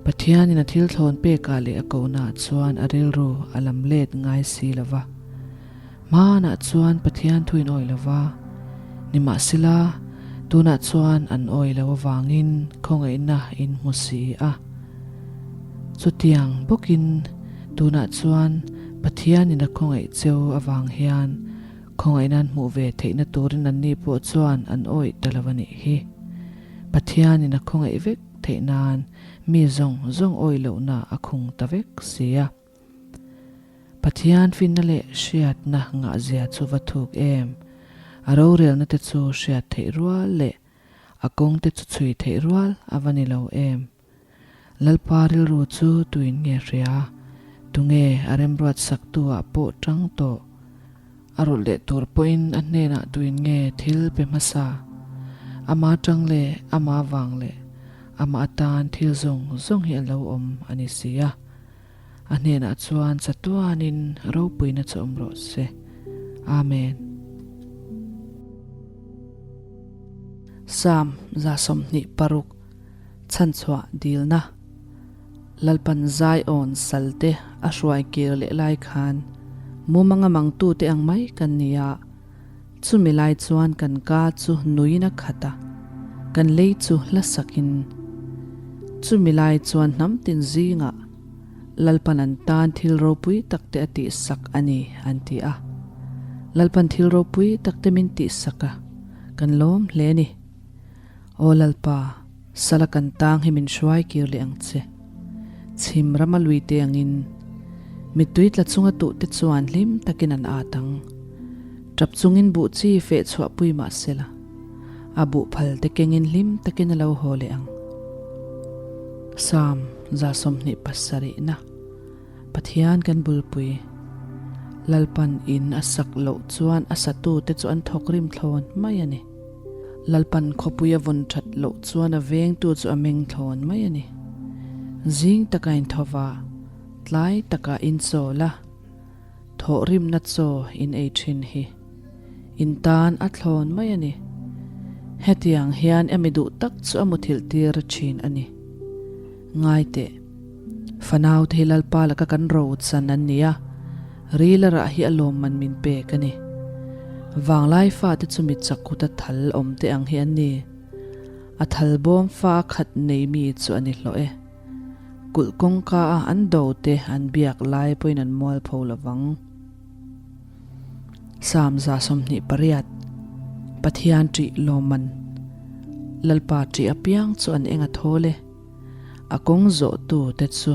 Pathianin a thil thlawn pekah leh a kohnaah chuan a rilru a lam let ngai si lo va. Hmanah chuan Pathian thu in awih lo va, nimahsela tunah chuan an awih lo avangin khawngaihna in hmu si a. Chutiang bawkin tunah chuan Pathianin a khawngaih cheu avang hian khawngaihna an hmuh ve theihna turin anni pawh chuan an awih ta lo a nih hi. Pathianin a khawngaih vek theih nan mi zawng zawng awih lohna a khung ta vek si a. Pathian finna leh hriatna ngahzia chu va thuk em? A rorelna te chu hriat theih rual leh a kawng te chu chhui theih rual a va ni lo em? Lalpa rilru chu tuin nge hria? Tunge a remruat saktu ah pawh tang tawh? A rawlh leh tur pawhin a hnenah tuin nge thil pe hmasa? Ama tang leh ama vang leh ama atan thil zawng zawng hi a lo awm a ni si a. A hnenah chuan chatuanin ropuina chu awm rawh se. Amen. Psalm 26 Chhanchhuah Dilna Lalpan Zion salte a hruai kir leh lai khan mumanga mangtute ang mai kan ni a, chumi lai chuan kan ka chu nuin a khat a, kan lei chu hla sakin. Chumi lai chuan hnam tin zingah Lalpan an tan thil ropui takte a tihsak a ni, an ti a. Lalpan thil ropui takte min tihsak a, kan lawm hle a ni. Aw Lalpa, sala kan tang hi min hruai kir leh ang che. Chhim rama lui te angin, mittui tla chunga tuh te chuan hlim takin an at ang. Tap chungin buh chi feh chhuah pui mah sela, a buh phal te kengin hlim takin a lo haw leh ang. Psalm 27 na Pathian kan bulpui. Lalpan in a sak loh chuan a satute chu an thawk rim thlawn mai a ni. Lalpan khawpui a vawn that loh chuan a vengtu chu a meng thlawn mai a ni. Zing taka inthawva, tlai taka inchawl a, thawhrimna chaw in ei thin hi in tan a thlawn mai a ni. Hetiang hian a mi duh tak chu a muthilh tir thin a ni. Ngai teh, fanau te hi Lalpa laka kan ro chan an ni a, ril a rah hi a lawmman min pek a ni. Vanglai fate chu mi chak kuta thal awm te ang hi an ni. A thal bawm fa a khat nei mi chu a ni hlawh e. Kulh kawngka a an do te an biak lai pawhin an mualpho lovang. Psalm 28 Pathian ṭih lawmman Lalpa ṭih apiang chu an eng a thawl e. A kawng zawhtu te chu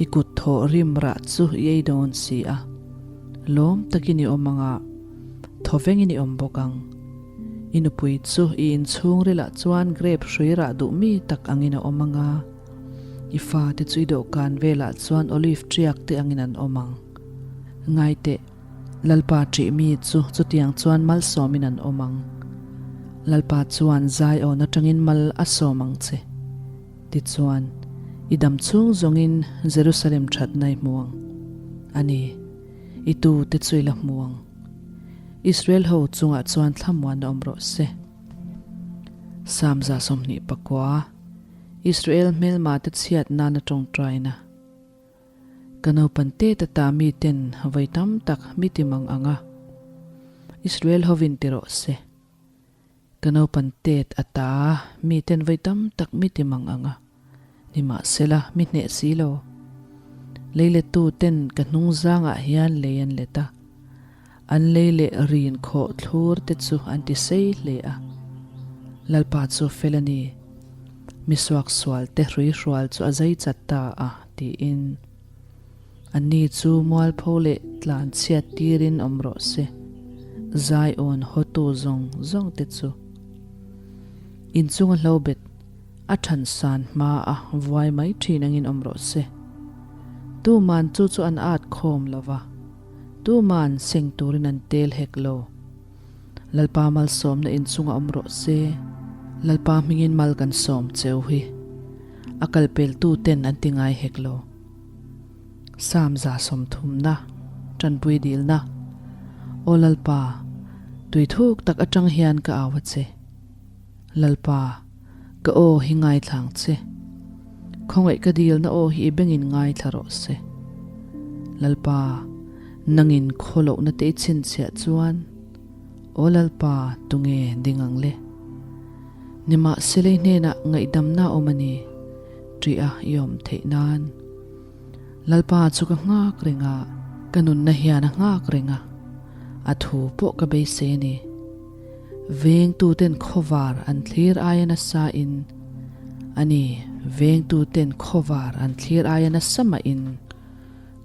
i kut thawh rim rah chu i ei dawn si a. Lawm takin i awm ang a, thawvengin i awm bawk ang. I nupui chu i inchhungrilah chuan grape hrui rah duh mi tak angin a awm ang a. I fate chu i dawhkan velah chuan olive ṭiak te angin an awm ang. Ngai teh, Lalpa ṭih mi chu chutiang chuan malsawmin an awm ang. Lalpa chuan Zion aṭangin mal a sawm ang che. Tichuan, i dam chhung zawngin Jerusalem ṭhatna i hmu ang. A ni, i tute chu i la hmu ang. Israel ho chungah chuan thlamuan a awm rawh se. Psalm 29, Israel hmelmate chhiat nana tawngtaina. Ka naupan tet ata miten vawi tam tak mi ti mang ang a, Israel hovin ti rawh se. Ka naupan tet ata miten vawi tam tak mi ti mang ang a, nimahsela mi hneh si lo. Leilettu ten ka hnung zangah hian lei an let a, an lei leh rin khawh thlur te chu an ti sei hle a. Lalpa chu fel a ni, mi suaksual te hruihrual chu a zai chat ta a, tiin. Anni chu mualpho leh tlan chhiat tirin awm rawh se, Zion hawtu zawng zawng te chu. Inchunga hlobet a than san hma a vuai mai thin angin awm rawh se. Tuman chu chu an at khawm lo va, tuman seng turin an tel hek lo. Lalpa malsawmna inchunga awm rawh se. Lalpa hmingin mal kan sawm cheu hi a kalpeltu ten an ti ngai hek lo. Psalm 130na, Tanpui dilna, Aw Lalpa, tui thuk tak atang hian ka au a che. Lalpa, ka aw hi ngaithla ang che. Khawngaih ka dilna aw hi i bengin ngaithla rawh se. Lalpa, nangin khawlohna te i chhinchhiah chuan, Aw Lalpa, tunge ding ang le? Nimahsela i hnenah ngaihdamna a awm a ni, ṭih a i awm theih nan. Lalpa chu ka nghak reng a, ka nunna hian a nghak reng a, a thu pawh ka beisei a ni. Vengtuten khawvar an thlir aia nasa in, a ni, vengtuten khawvar an thlir aia nasa mah in,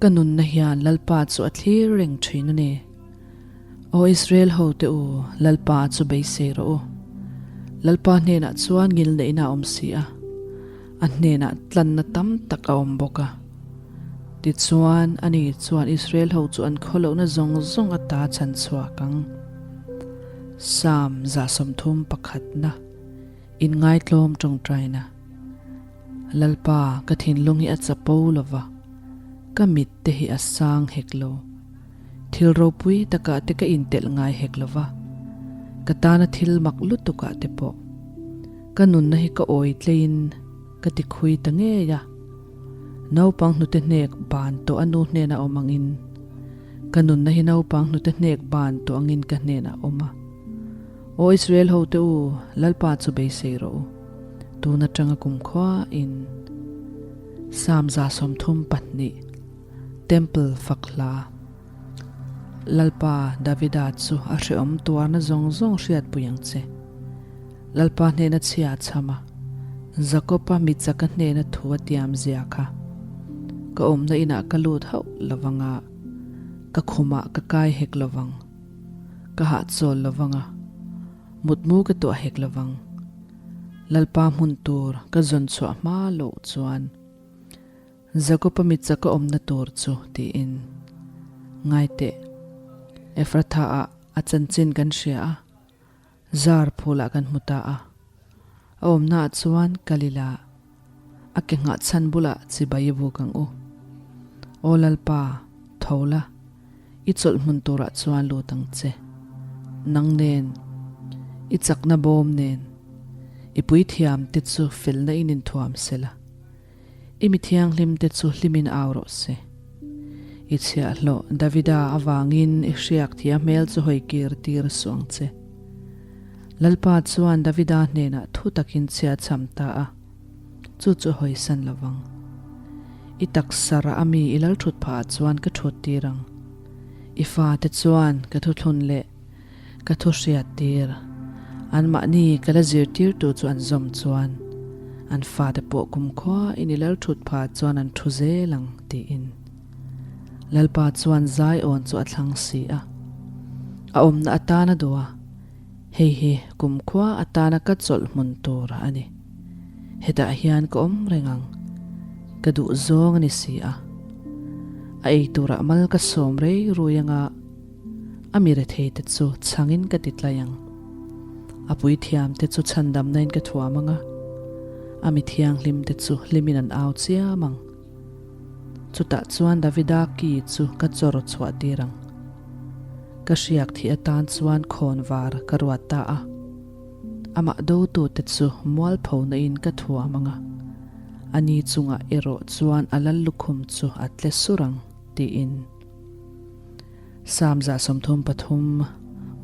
ka nunna hian Lalpa chu a thlir reng thin a ni. Aw Israel hote u, Lalpa chu beisei rawh u. Lalpa hnenah chuan ngilneihna a awm si a, a hnenah tlanna tam tak a awm bawk a. Tichuan, ani chuan Israel ho chu an khawlohna zawng zawng ata chhan chhuak ang. Psalm 31, Inngaitlawm tawngtaina. Lalpa, ka thinlung hi a chapo lo va, ka mit te hi a sang hek lo. Thil ropui takah te ka intelh ngai hek lo va, ka tana thil mak lutukah te pawh. Ka nunna hi ka awi tleiin ka ti khui ta ngei a. Naupang hnute hnek ban tawh a nu hnenah awm angin, ka nunna hi naupang hnute hnek ban tawh angin ka hnenah awm a. Aw Israel hote u, Lalpa chu beisei rawh u, tun atanga kumkhua in. Psalm 32. Temple fak hla. Lalpa Davida chu a hrehawm tuarna zawng zawng hriatpui ang che. Lalpa hnena chhia a chham a, Jakob-a mi chaka hnena thu a tiam zia kha. Ka awmna inah ka lut hauh lovang a, ka khumah ka kai hek lovang, ka hahchawl lovang a, mutmu ka tuah hek lovang. Lalpa hmun tur ka zawn chhuah hma loh chuan. Jakob-a mit chak a awmna tur chu tiin ngai teh. Ephratha-ah a chanchin kan hria a, zar phulah kan hmu ta a. A awmnaah chuan kal ila, a ke nghah chhan bulah chibai i buk ang u. Aw Lalpa, tho la, i chawlh hmun turah chuan lut ang che. Nang nen, i chakna bawm nen, i puithiam te chu felna in inthuam sela. I mi thianghlimte chu hlimin au rawh se. I chhiahhlawh Davida avangin i hriak thia hmel chu hawi kir tir suh ang che. Lalpa chuan Davida hnenah thu takin chhia chham ta a, chu chu a hawisan lo vang. I taksa rah a mi i lal thut phah ah chuan ka thut tir ang. I fate chuan ka thuthlun leh Ka thu hriat tir. Anmahni ka la zirtirtu chu an zawm chuan an fate pawh kumkhua in i lal thut phah chuan an thu zel ang tiin. Lalpa chuan Zion chu a thlang si a. A awmna atana duh a, hei hi kumkhua atana ka chawlh hmun tur a ni. Hetah hian ka awm reng ang. Ka duh zawng a ni si a. A ei turah mal ka sawm rei rui anga a mi rethei te chu chhangin ka ti tlai ang. A puithiam te chu chhandamna in ka thuam anga a mi thianghlim te chu hlimin an au chiam ang. Chutah chuan Davida ki chu ka chawr chhuah tir ang. Ka hriak thih atan chuan khawn var ka ruat ta a. Amah dotute chu mualphona in ka thuam ang a, ani chungah erawh chuan a lal lukhum chu a tle sur ang, tiin. Psalm 133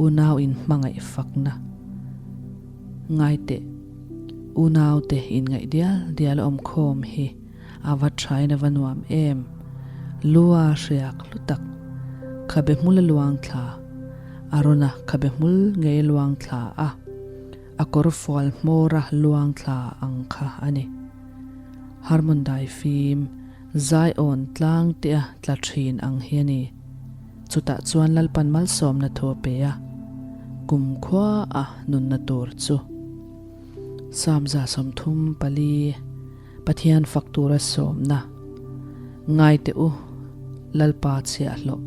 Unau in hmangaih fakna Ngaiteh, unaute inngaih dial dial a awmkhawm hi a va thain a va nuam em! Lua hriak hlu tak, khabe hmul a luang thla, Arona khabe hmul ngei a luang thla a, a kawr fual hmawra luang thla ang kha a ni. Harmon dai fim. Zion tlang tia tla thin ang hi a ni. Chutah chuan Lalpan malsawmna thu a pe a, kumkhua a nunna tur chu. Psalm 34, Pathian fak tura sawmna, Ngai teh u, Lalpa chhiahhlawh.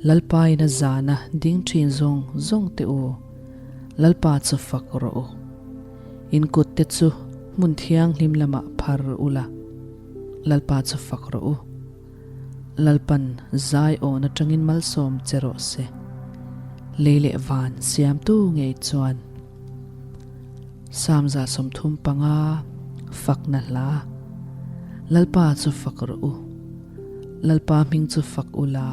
Lalpa in a zana ding thin zawng zawng teh u, Lalpa chu fak rawh u. In kut te chu hmun thianghlim lamah phar ula, Lalpa chu fak rawh u. Lalpan zai awn atangin malsawm che rawh se. Lei leh van siamtu ngei chuan. Psalm 35 Fakna hla Lalpa chu fak rawh u. Lalpa hming chu fak ula,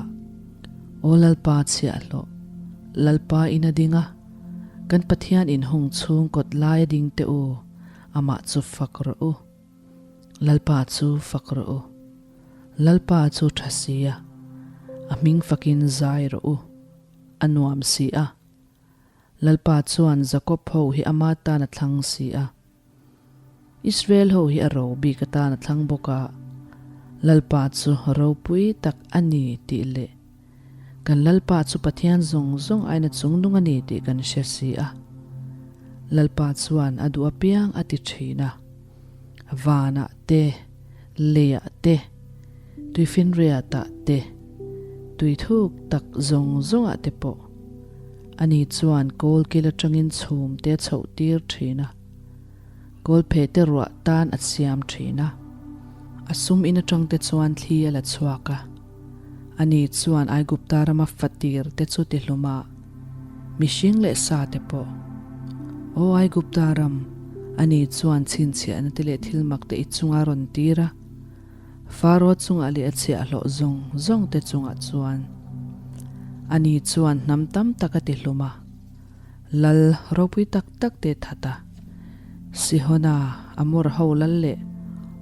Aw Lalpa chhiahhlawh, Lalpa in a ding a. Kan Pathian in hung chhung kawt lai a ding teh u, amah chu fak rawh u. Lalpa chu fak rawh u. Lalpa chu tha si a, a hming fakin zai rawh u, a nuam si a. Lalpa chuan Jakob ho hi ama tan a thlang si a. Israel ho hi a ro bik atan a thlang bawk a, Lalpa chu ropui tak a ni tih leh kan Lalpa chu Pathian zawng zawng aina chungnung a ni tih kan hre si a. Lalpa chuan a duh apiang a ti thin a, vanah te, leiah te, tuifinriatah te, tuithuk tak zawng zawngah te pawh ani chuan kawlkil atangin chhum te a chhoh tir thin a. Kawlphe te ruah tan a siam thin a, a sum in atang te chuan thli a la chhuak a. Ani chuan Aigupta rama fatir te chu ti hlum a, mihring leh sa te pawh. Aw Aigupta ram, ani chuan chhinchhiahna te leh thil mak te i chunga rawn tir a, Faro chungah leh a chhiahhlawh zawng zawng te chungah chuan. Ani chuan hnam tam tak a ti hlum a. Lal ropui tak tak te that a, Sihona, Amor ho lal leh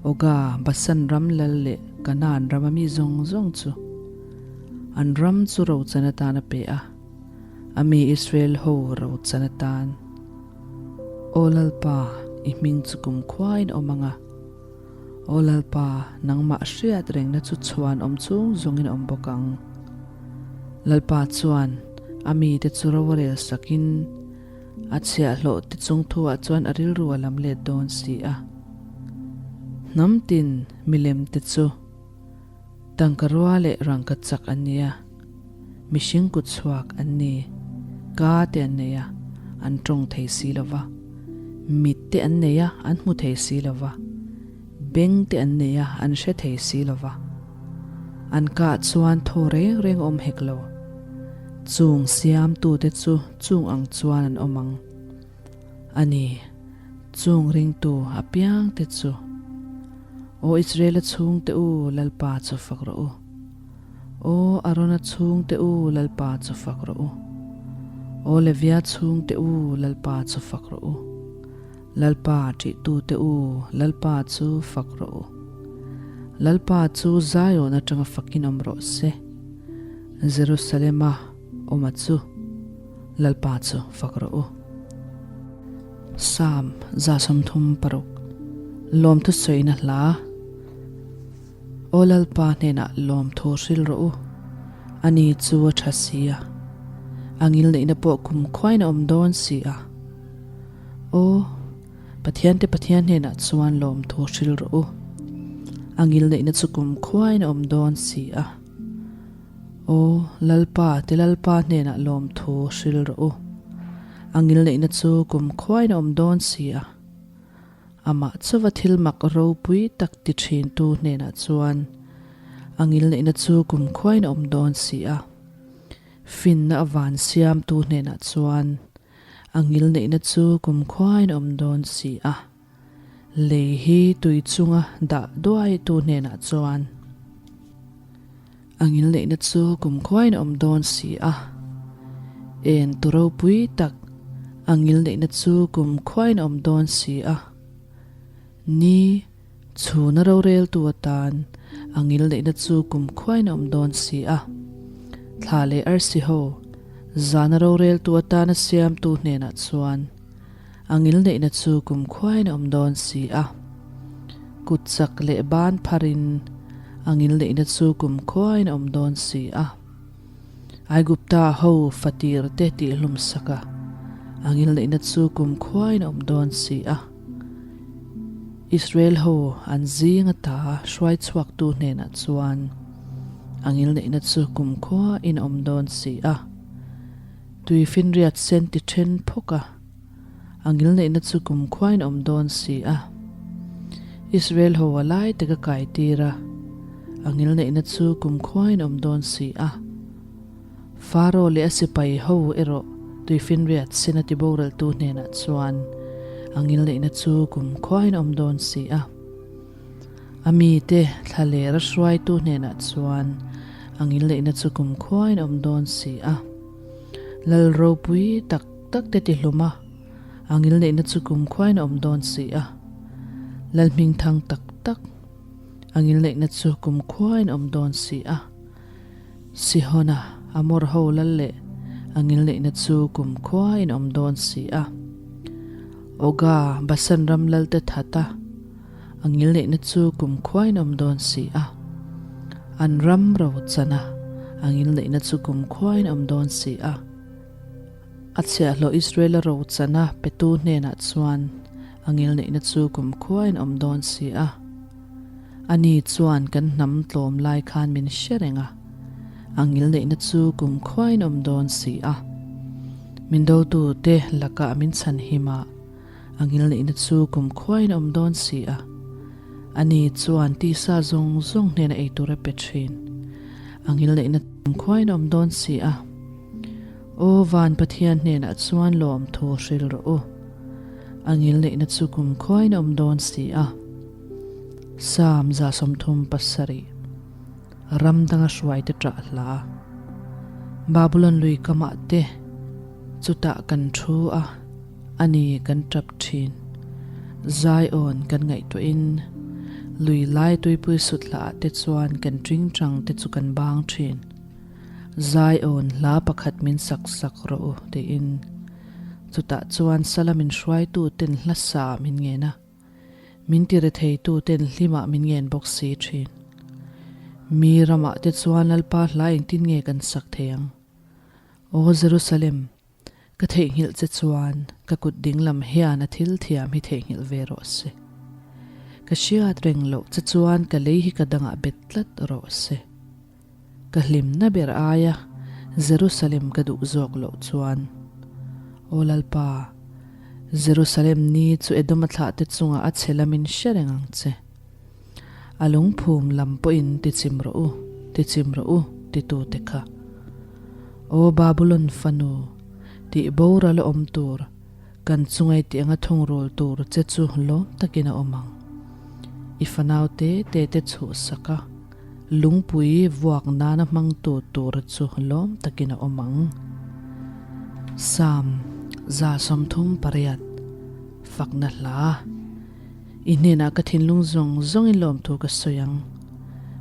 Oga, Basan ram lal leh Kanaan rama mi zawng zawng chu an ram chu rochan atan a pe a, a mi Israel ho rochan atan. Aw Lalpa, i hming chu kumkhuain awm ang a, Aw Lalpa, nangmah hriat rengna chu chhuan awm chung zawngin awm bawk ang. Lalpa chuan a mite chu ro a rel sakin a chhiahhlawh te chung thuah chuan a rilru a lam let dawn si a. Hnam tin milem te chu tangka rua leh rangka chak an ni a, mihring kut chhuak an ni, ka te an nei a, an tawng thei si lo va, mit te an nei a, an hmu thei si lo va, beng te an nei a, an hre thei si lo va. An kah chuan thaw reng reng awm hek lo. Chung siamtute chu chung ang chuan an awm ang. A ni, chung ringtu apiangte chu. Aw Israela chhungte u, Lalpa chu fak rawh u. Aw Arona chhungte u, Lalpa chu fak rawh u. Aw Levia chhungte u, Lalpa chu fak rawh u. Lalpa ṭihtute u, Lalpa chu fak rawh u. Lalpa chu Zion aṭanga fakin awm rawh se. Jerusalema awma chu Lalpa chu fak rawh u. Psalm 36, Lawmthu sawina hla. Aw Lalpa hnenah lawmthu hril rawh u, ani chu a tha si a, a ngilneihna pawh kum khuain a awm dawn si a. Aw, Pathiante Pathian hnenah chuan lawmthu hril rawh u. A ngilneihna chu kumkhuain a awm dawn si a. Aw, Lalpa, ti Lalpa hnenah lawmthu hril rawh u. A ngilneihna chu kumkhuain a awm dawn si a. Amah chauva thil mak ropui tak ti thintu hnenah chuan a ngilneihna chu kumkhuain a awm dawn si a. Finna a van siamtu hnenah chuan a ngilneihna chu kumkhuain a awm dawn si a. Lei hi tui chunga dah duaitu hnenah chuan a ngilneihna chu kumkhuain a awm dawn si a. En tu ropui tak a ngilneihna chu kumkhuain a awm dawn si a. Ni chhuna roreltu atan a ngilneihna chu kumkhuain a awm dawn si a. Thla leh arsi ho zana roreltu atana siamtu hnenah chuan A ngilneihna chu kumkhuain a awm dawn si a, kut chak leh ban pharin a ngilneihna chu kumkhuain a awm dawn si a. Aigupta ho fatir te tihhlum sak a, a ngilneihna chu kumkhuain a awm dawn si a. Israel ho an zing ata hruai chhuaktu hnenah chuan a ngilneihna chu kumkhuain a awm dawn si a. Tuifinriat sen ti then phawk a, a ngilneihna chu kumkhuain a awm dawn si a. Israel ho a lai tak a kai tir a, a ngilneihna chu kumkhuain a awm dawn si a. Faro leh a sipai ho erawh tuifinriat sen a ti boraltu hnenah chuan a ngilneihna chu kumkhuain a awm dawn si a. A mite thlaler a hruaitu hnenah chuan a ngilneihna chu kumkhuain a awm dawn si a. Lal ropui tak tak te ti hlum a, a ngilneihna chu kumkhuain a awm dawn si a. Lal hmingthang tak tak a ngilneihna chu kumkhuain a awm dawn si a. Sihona, Amor ho lal leh a ngilneihna chu kumkhuain a awm dawn si a. Oga, Basan ram lalte that a. A ngilneihna chu kumkhuain a awm dawn si a, an ram ro chan a, a ngilneihna chu kumkhuain a awm dawn si a. A chhiahhlawh Israela ro chan a petu hnenah chuan a ngilneihna chu kumkhuain a awm dawn si a. Ani chuan kan hnam tlawm lai khan min hre reng a, a ngilneihna chu kumkhuain a awm dawn si a. Min dotute lakah min chhanhim a. A ngilneihna chu kumkhuain a awm dawn si a, ani chuan tisa zawng zawng hnena ei tur a pe thin. A ngilneihna kumkhuain a awm dawn si a. Aw van Pathian hnenah chuan lawmthu hril rawh u. A ngilneihna chu kumkhuain a awm dawn si a. Psalm 37 Ram danga hruaite ṭah hla. Babulon lui kamah te chutah kan thu a. A ni kan tap thin. Zion kan ngaihtuahin lui lai tuipui sut hlaah te chuan kan tingtang te chu kan bang thin. Zion hla pakhat min sak sak rawh u tiin chutah chuan sala min hruaitu ten hla sa min ngen a, min ti retheitu ten hlimah min ngen bawk si thin. Mi ramah te chuan Lalpa hla engtin nge kan sak thei ang? Aw Jerusalem! Ka theihnghilh che chuan ka kut dinglam hian a thil thiam hi theihnghilh ve rawh se. Ka hriat reng loh che chuan ka lei hi ka dangah bet tlat rawh se. Ka hlimna ber aia Jerusalem ka duh zawk loh chuan, Aw Lalpa, Jerusalem ni chu Edoma thlahte chungah a chhe lamin hre reng ang che. A lungphum lam pawhin ti chim rawh u, ti chim rawh u, titute kha. Aw Babulon fanu, tih boral a awm tur, kan chungai tih anga thungrul tur che chu lawm takin a awm ang. I fanau te te te chhuhsak a, lungpui vuak nana hmangtu tur chu lawm takin a awm ang. Psalm 38, Fakna Hla. I hnenah ka thinlung zawng zawngin lawmthu ka sawi ang.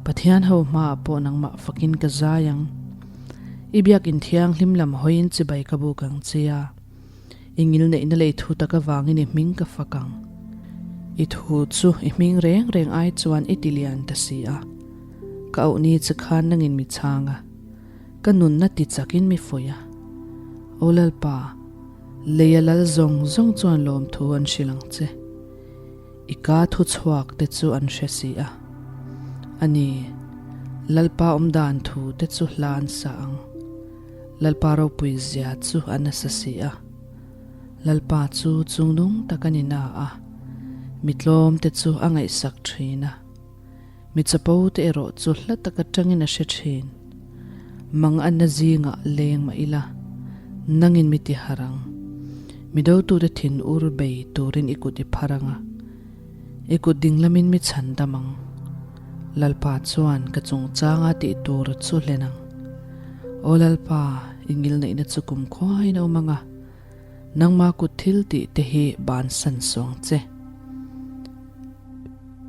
Pathian ho hmaah pawh nangmah fakin ka zai ang. I biakin thianghlim lam hawiin chibai ka buk ang che a. I ngilneihna lei thu tak avangin i hming ka fak ang. I thu chu i hming reng reng ai chuan i ti lian ta si a. Ka auh ni che khan nangin mi chhang a. Ka nunna ti chakin mi fuih a. Aw Lalpa! Lei a lal zawng zawng chuan lawmthu an hrilh ang che. I ka thu chhuak te chu an hre si a. A ni, Lalpa awmdan thu te chu hla an sa ang. Lalpa ropui zia chu a nasa si a. Lalpa chu chungnung tak a ni na a, mi tlawm te chu a ngaihsak thin a. Mi chapo te erawh chu hla tak atangin a hre thin. Mang anna zingah leng mah ila, nangin mi ti harh ang. Mi dotute thin ur bei turin i kut i phar ang a, i kut dinglamin mi chhan dam ang. Lalpa chuan ka chungchanga tih tur chu hlen ang. Aw Lalpa, i ngilneihna chu kumkhuain a awm ang a, nangma kut thil tih te hi bansan suang che.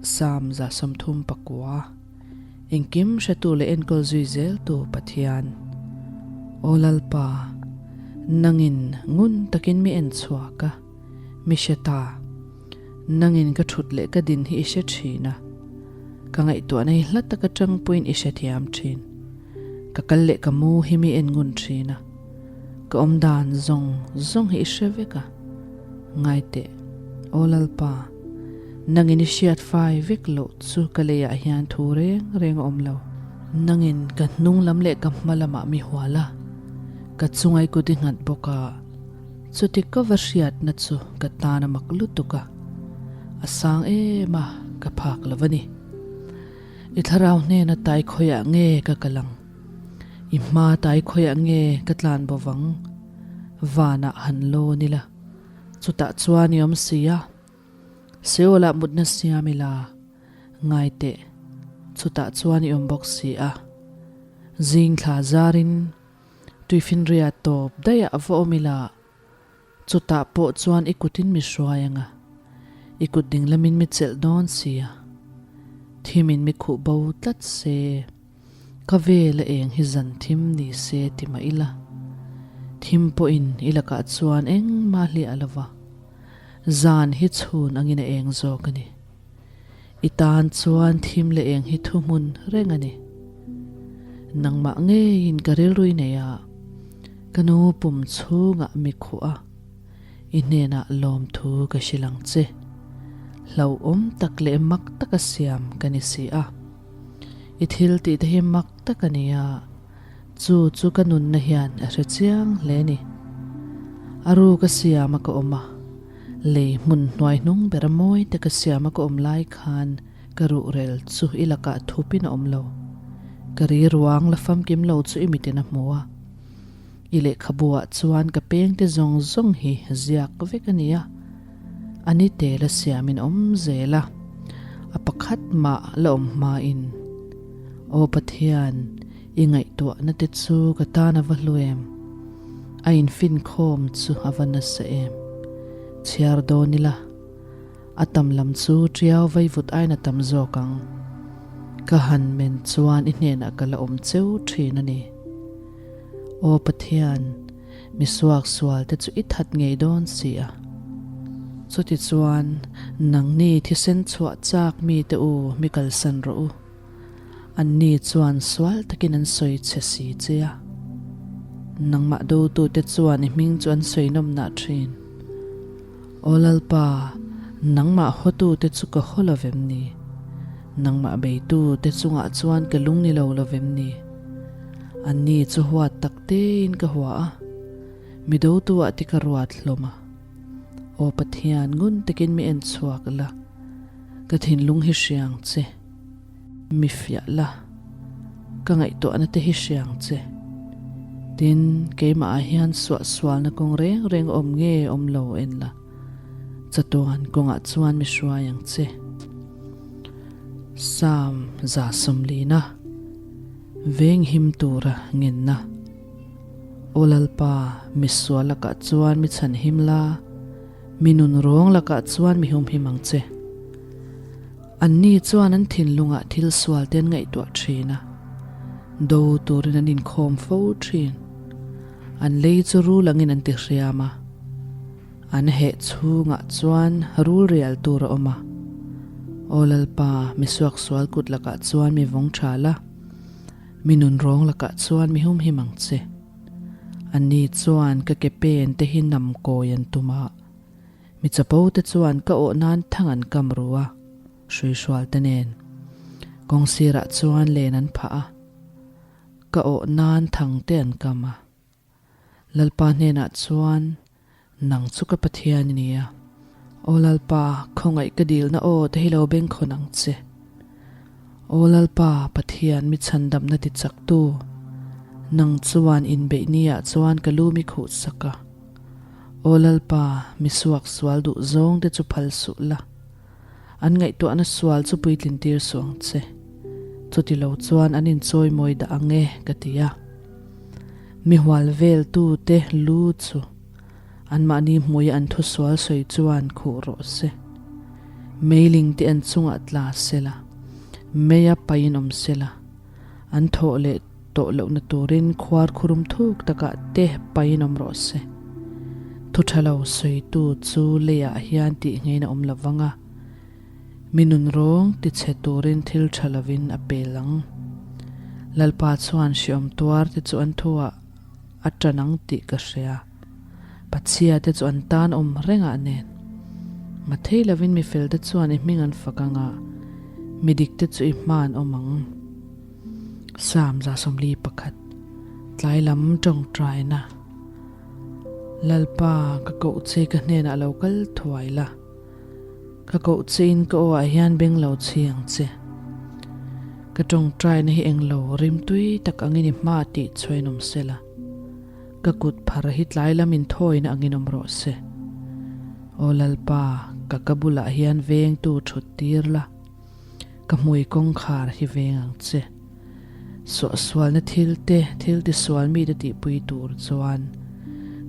Psalm 39. Engkim hretu leh enkawl zui zeltu Pathian. Aw Lalpa, nangin ngun takin mi en chhuak a, mi hre ta. Nangin ka thut leh ka din hi i hre thin a, ka ngaihtuahna hi hla taka tangpuiin i hrethiam thin. Ka kal leh ka mu hi mi en ngun thin a, ka awmdan zawng zawng hi i hre vek a. Ngaiteh, Aw Lalpa, nangin i hriat fai vek loh chu ka leiah hian thu reng reng a awm lo. Nangin ka hnung lam leh ka hma lamah mi hual a, ka chungai kut i nghat bawk a, chuti ka va hriatna chu ka tan a mak lutuk a, a sang em a, ka phak lo a ni. I thlarau hnena tai khawiah nge ka kal ang? I hma tai khawiah nge ka tlan bo vang? Vanah han lawn ila, chutah chuan i awm si a. Seolah mutna siam ila, ngai teh, chutah chuan i awm bawk si a. Zing thla zarin tuifinriat tawp daih ah va awm ila, chutah pawh chuan i kutin mi hruai anga, i kut dinglamin mi chelh dawn si a. Thimin mi khuh bo tlat se. Ka vel a eng hi zan thim ni se ti mah ila, thim pawhin i lakah chuan engmah hliah lo va, zan hi chhun angin a eng zawk a ni. I tan chuan thim leh eng hi thuhmun reng a ni. Nangmah ngeiin ka rilrui nei a, ka nu pum chhungah mi khuh a, i hnenah lawmthu ka hrilh ang che. Hlauhawm tak leh mak taka siam ka ni si a. I thil tih te hi mak tak a ni a, chu chu ka nunna hian a hre chiang hle a ni. A ru ka siam a ka awm a, lei hmun hnuai hnung ber a mawi te ka siam a ka awm lai khan ka ruhrel chu i lakah thupin a awm lo. Ka ri ruang la famkim lo chu i mitin a hmu a. I lehkhabu ah chuan ka peng te zawng zawng hi ziak vek a ni a, a ni tel a siamin awm zel a, a pakhat mah la awm hmain, Aw Pathian, i ngaihtuahna te chu ka tan a va hlu em? A infinkhawm chu a va nasa em? Chhiar dawn ila, a tam lam chu tiau vaivut aiin a tam zawk ang. Ka han men chuan i hnenah ka la awm cheu thin a ni. Aw Pathian, mi suaksual te chu i that ngei dawn si a. Chutichuan, nangni thisen chhuah chak mite u mi kalsan rawh u. Anni chuan sual takin an sawi che si che a. Nangmah dotute chuan i hming chu an sawi nawmnah thin. Aw Lalpa, nangmah hawtute chu ka haw lo vem ni? Nangmah beitute chungah chuan ka lung ni lo lo vem ni? Anni chu huat tak tein ka hua a, mi dotuah ti ka ruat hlawm a. Aw Pathian, ngun takin mi en chhuak la, ka thinlung hi hriang che. Mi fiah la, ka ngaihtuahna te hi hriang che. Tin, keimah ah hian suahsualna kawng reng reng awm nge awm lo en la, chatuan kawngah chuan mi hruai ang che. Psalm 140. Venghim tura ngenna. Aw Lalpa, mi sual lakah chuan mi chhanhim la, mi nun rawng lakah chuan mi humhim ang che. Anni chuan an thinlungah thil sual te an ngaihtuah thin a, do turin an inkhawm fo thin. An lei chu rul angin an tihriam a, an heh chhungah chuan rul rial tur a awm a. Aw Lalpa, mi suaksual kut lakah chuan mi vawng tha la, mi nunrawng lakah chuan mi humhim ang che. Anni chuan ka ke pen te hi nam kawi an tum a, Mi chapo te chuan ka awh nan thang an kam ru a, hruihrual te nen. Kawng sirah chuan len an phah a, ka awh nan thang te an kam a. Lalpa hnenah chuan, Nang chu ka Pathian i ni a. Aw Lalpa, khawngaih ka dilna aw te hi lo bengkhawn ang che. Aw Lalpa, Pathian mi chhandamna ti chaktu, nang chuan inbeih niah chuan ka lu mi khuh sak a. Aw Lalpa, mi suak sual duh zawng te chu phal suh la. An ngaihtuahna sual chu puitlin tir suh ang che. Chuti lo chuan an inchawi mawi dah ang e, ka ti a. Mi hual vel tu te lu chu anmahni hmuia an thu sual sawi chuan khuh rawh se. Meiling te an chungah tla se la, meia paiin awm se la, an thawh leh tawh lohna turin khuar khurum thuk takah te paiin awm rawh se. Thu tha lo sawitu chu leiah hian tih ngeiin a awm lo vang a, mi nun rawng ti chhe turin thil tha lovin a pel ang. Lalpa chuan hriawm tuar te chu an thuah a tan ang tih ka hria. Pachhia te chu an tan awm rengah nen. Mathei lovin mi fel te chuan i hming an fak ang a, mi dik te chu i hma an awm ang. Psalm 41, Tlai lam tawngtaina, Lalpa, ka koh che ka hnenah lo kal thuai la, ka koh chein ka aw ah hian beng lo chhi ang che. Ka tawngtaina hi englo rimtui tak angin i hma tih chhuain awm se la. Ka kut phar hi tlai lam in thawina angin awm rawh se. Aw Lalpa, ka ka bulah hian vengtu thut tir la, ka hmui kawngkhar hi veng ang che. Suahsualna thil te, thil tisual mite tihpui tur chuan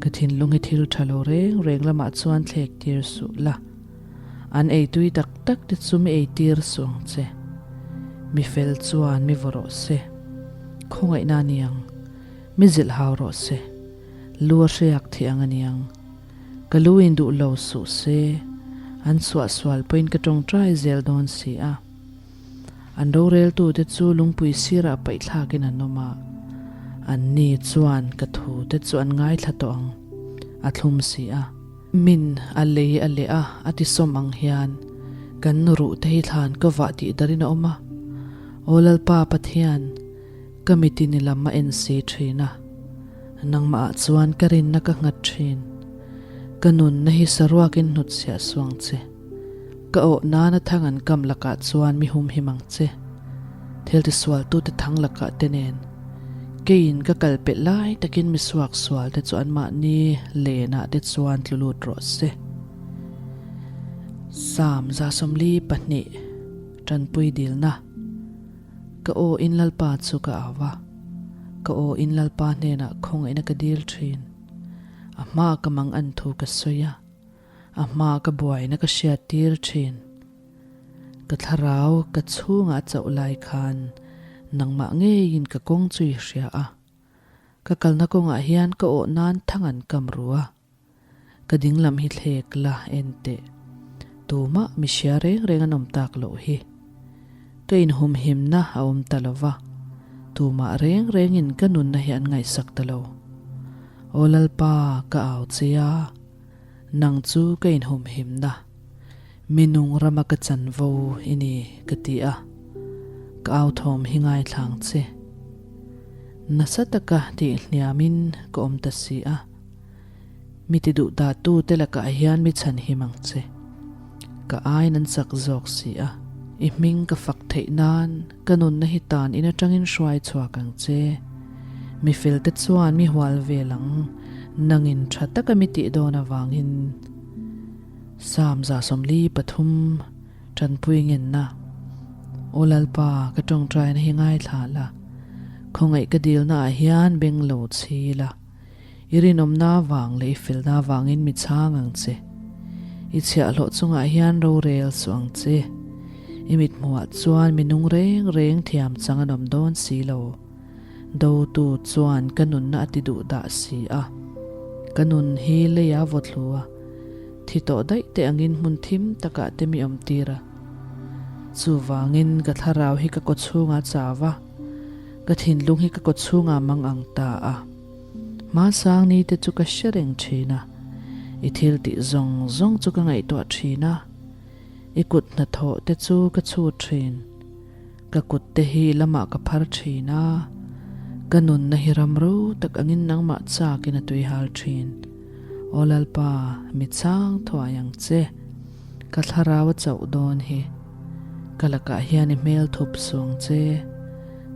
ka thinlung hi thil tha lo reng reng lamah chuan thlek tir suh la. An eitui tak tak te chu mi eitir suh ang che. Mi fel chuan mi vaw rawh se. Khawngaihna a ni ang. Mi zilh hau rawh se. Lu a hriak thih ang a niang. Ka lu in duh lo suh se. An suahsual pawhin ka tawngtai zel dawn si a. An roreltute chu lungpui sirah paihthlakin an awm a. An ni chuan ka thute chu an ngaithla tawh ang. A thlum si a. Min a lei a leh a, a ti sawm ang hian kan ruh te hi thlan ka vah tih darin a awm a. Aw Lalpa Pathian! Ka mitin i lam a en si thin a, nangmah ah chuan ka rinna ka nghat thin. Ka nunna hi saruakin hnutchhiah suang che. Ka awh nana thang an kam lakah chuan mi humhim ang che. Thil tisualtute thang lakah te nen. Keiin ka kal pelh lai takin mi suak sual te chu anmahni lenah te chuan tlu lut rawh se. Psalm 142, Tanpui dilna. Ka aw in Lalpa chu ka au va, ka aw in Lalpa hnenah khawngaihna ka dil thin. A hmaa ka mang an thu ka sawi a, a hmaa ka buaina ka hriat tir thin. Ka thlarau ka chhungah a chauh lai khan nangmah ngeiin ka kawng chu i hria a, ka kalna kawngah hian ka awh nan thang an kam ru a. Ka dinglam hi thlek la en teh. Tumah mi hria reng reng an awm tak loh hi. Ka inhumhimna a awm ta lo va, tumah reng rengin ka nunna hi an ngaihsak ta lo. Aw Lalpa, ka au che a, nang chu ka inhumhimna, mi nung rama ka chanvo i ni, ka ti a. Ka au thawm hi ngaithlang che. Nasa taka tihhniamin ka awm ta si a. Mi ti duh dah tu te lakah hian mi chhan him ang che. Ka aiin an chak zawk si a. I hming ka fak theih nan ka nunna hi tan in atangin hruai chhuak ang che. Mi fel te chuan mi hual vel ang, nangin tha taka mi tih dawn avangin. Psalm 143, Tanpui ngenna, Aw Lalpa, ka tawngtaina hi ngaithla la, khawngaih ka dilna ah hian beng lo chhi la. I rinawmna vang leh i felna vangin mi chhang ang che. I chhiahhlawh chungah hian rorel suh ang che. I mithmuhah chuan mi nung reng reng thiam chang an awm dawn si lo. Dotu chuan ka nunna a ti duh dah si a. Ka nun hi leia vaw thlu a, thi tawh daih te angin hmun thim takah te mi awm tir a. Chuvangin ka thlarau hi ka kawchhungah chau a, ka thinlung hi ka kawchhungah mang ang ta a. Hmasang ni te chu ka hre reng thin a, i thil tih zawng zawng chu ka ngaihtuah thin a, i kut hnathawh te chu ka chhut thin. Ka kut te hi lamah ka phar thin a, ka nunna hi ram ro tak angin nangmah chakin a tui hal thin. Aw Lalpa, mi chang thuai ang che. Ka thlarau a chauh dawn hi. Ka lakah hian i hmel thup suang che.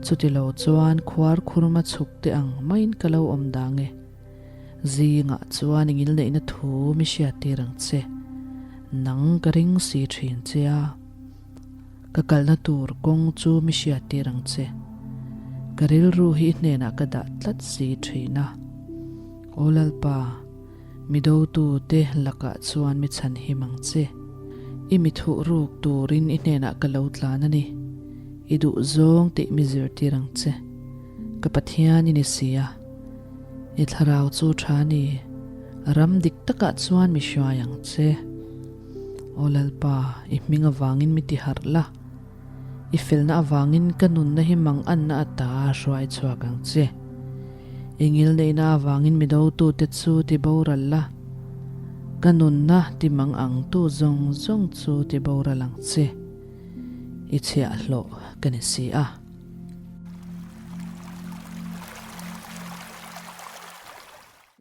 Chuti lo chuan khuar khurma chhuk te ang maiin ka lo awm dang e. Zingah chuan i ngilneihna thu mi hriattir ang che. Nang ka ring si thin che a. Ka kalna tur kawng chu mi hriattir ang che. Ka rilru hi i hnenah ka dah tlat si thin a. Aw Lalpa, mi dotu te lakah chuan mi chhan him ang che. I mi thuh ruk turin i hnenah ka lo tlan a ni. I duh zawng tih mi zirtir ang che. Ka Pathian i ni si a. I thlarau chu tha ni. Ram dik takah chuan mi hruai ang che. Aw Lalpa, i hming avangin mi ti harh la. I felna avangin ka nunna hi mang anna ata hruai chhuak ang che. I ngilneihna avangin mi dotute chu ti boral la. Ka nunna ti mang angtu zawng zawng chu ti boral ang che. I chhiahhlawh ka ni si a.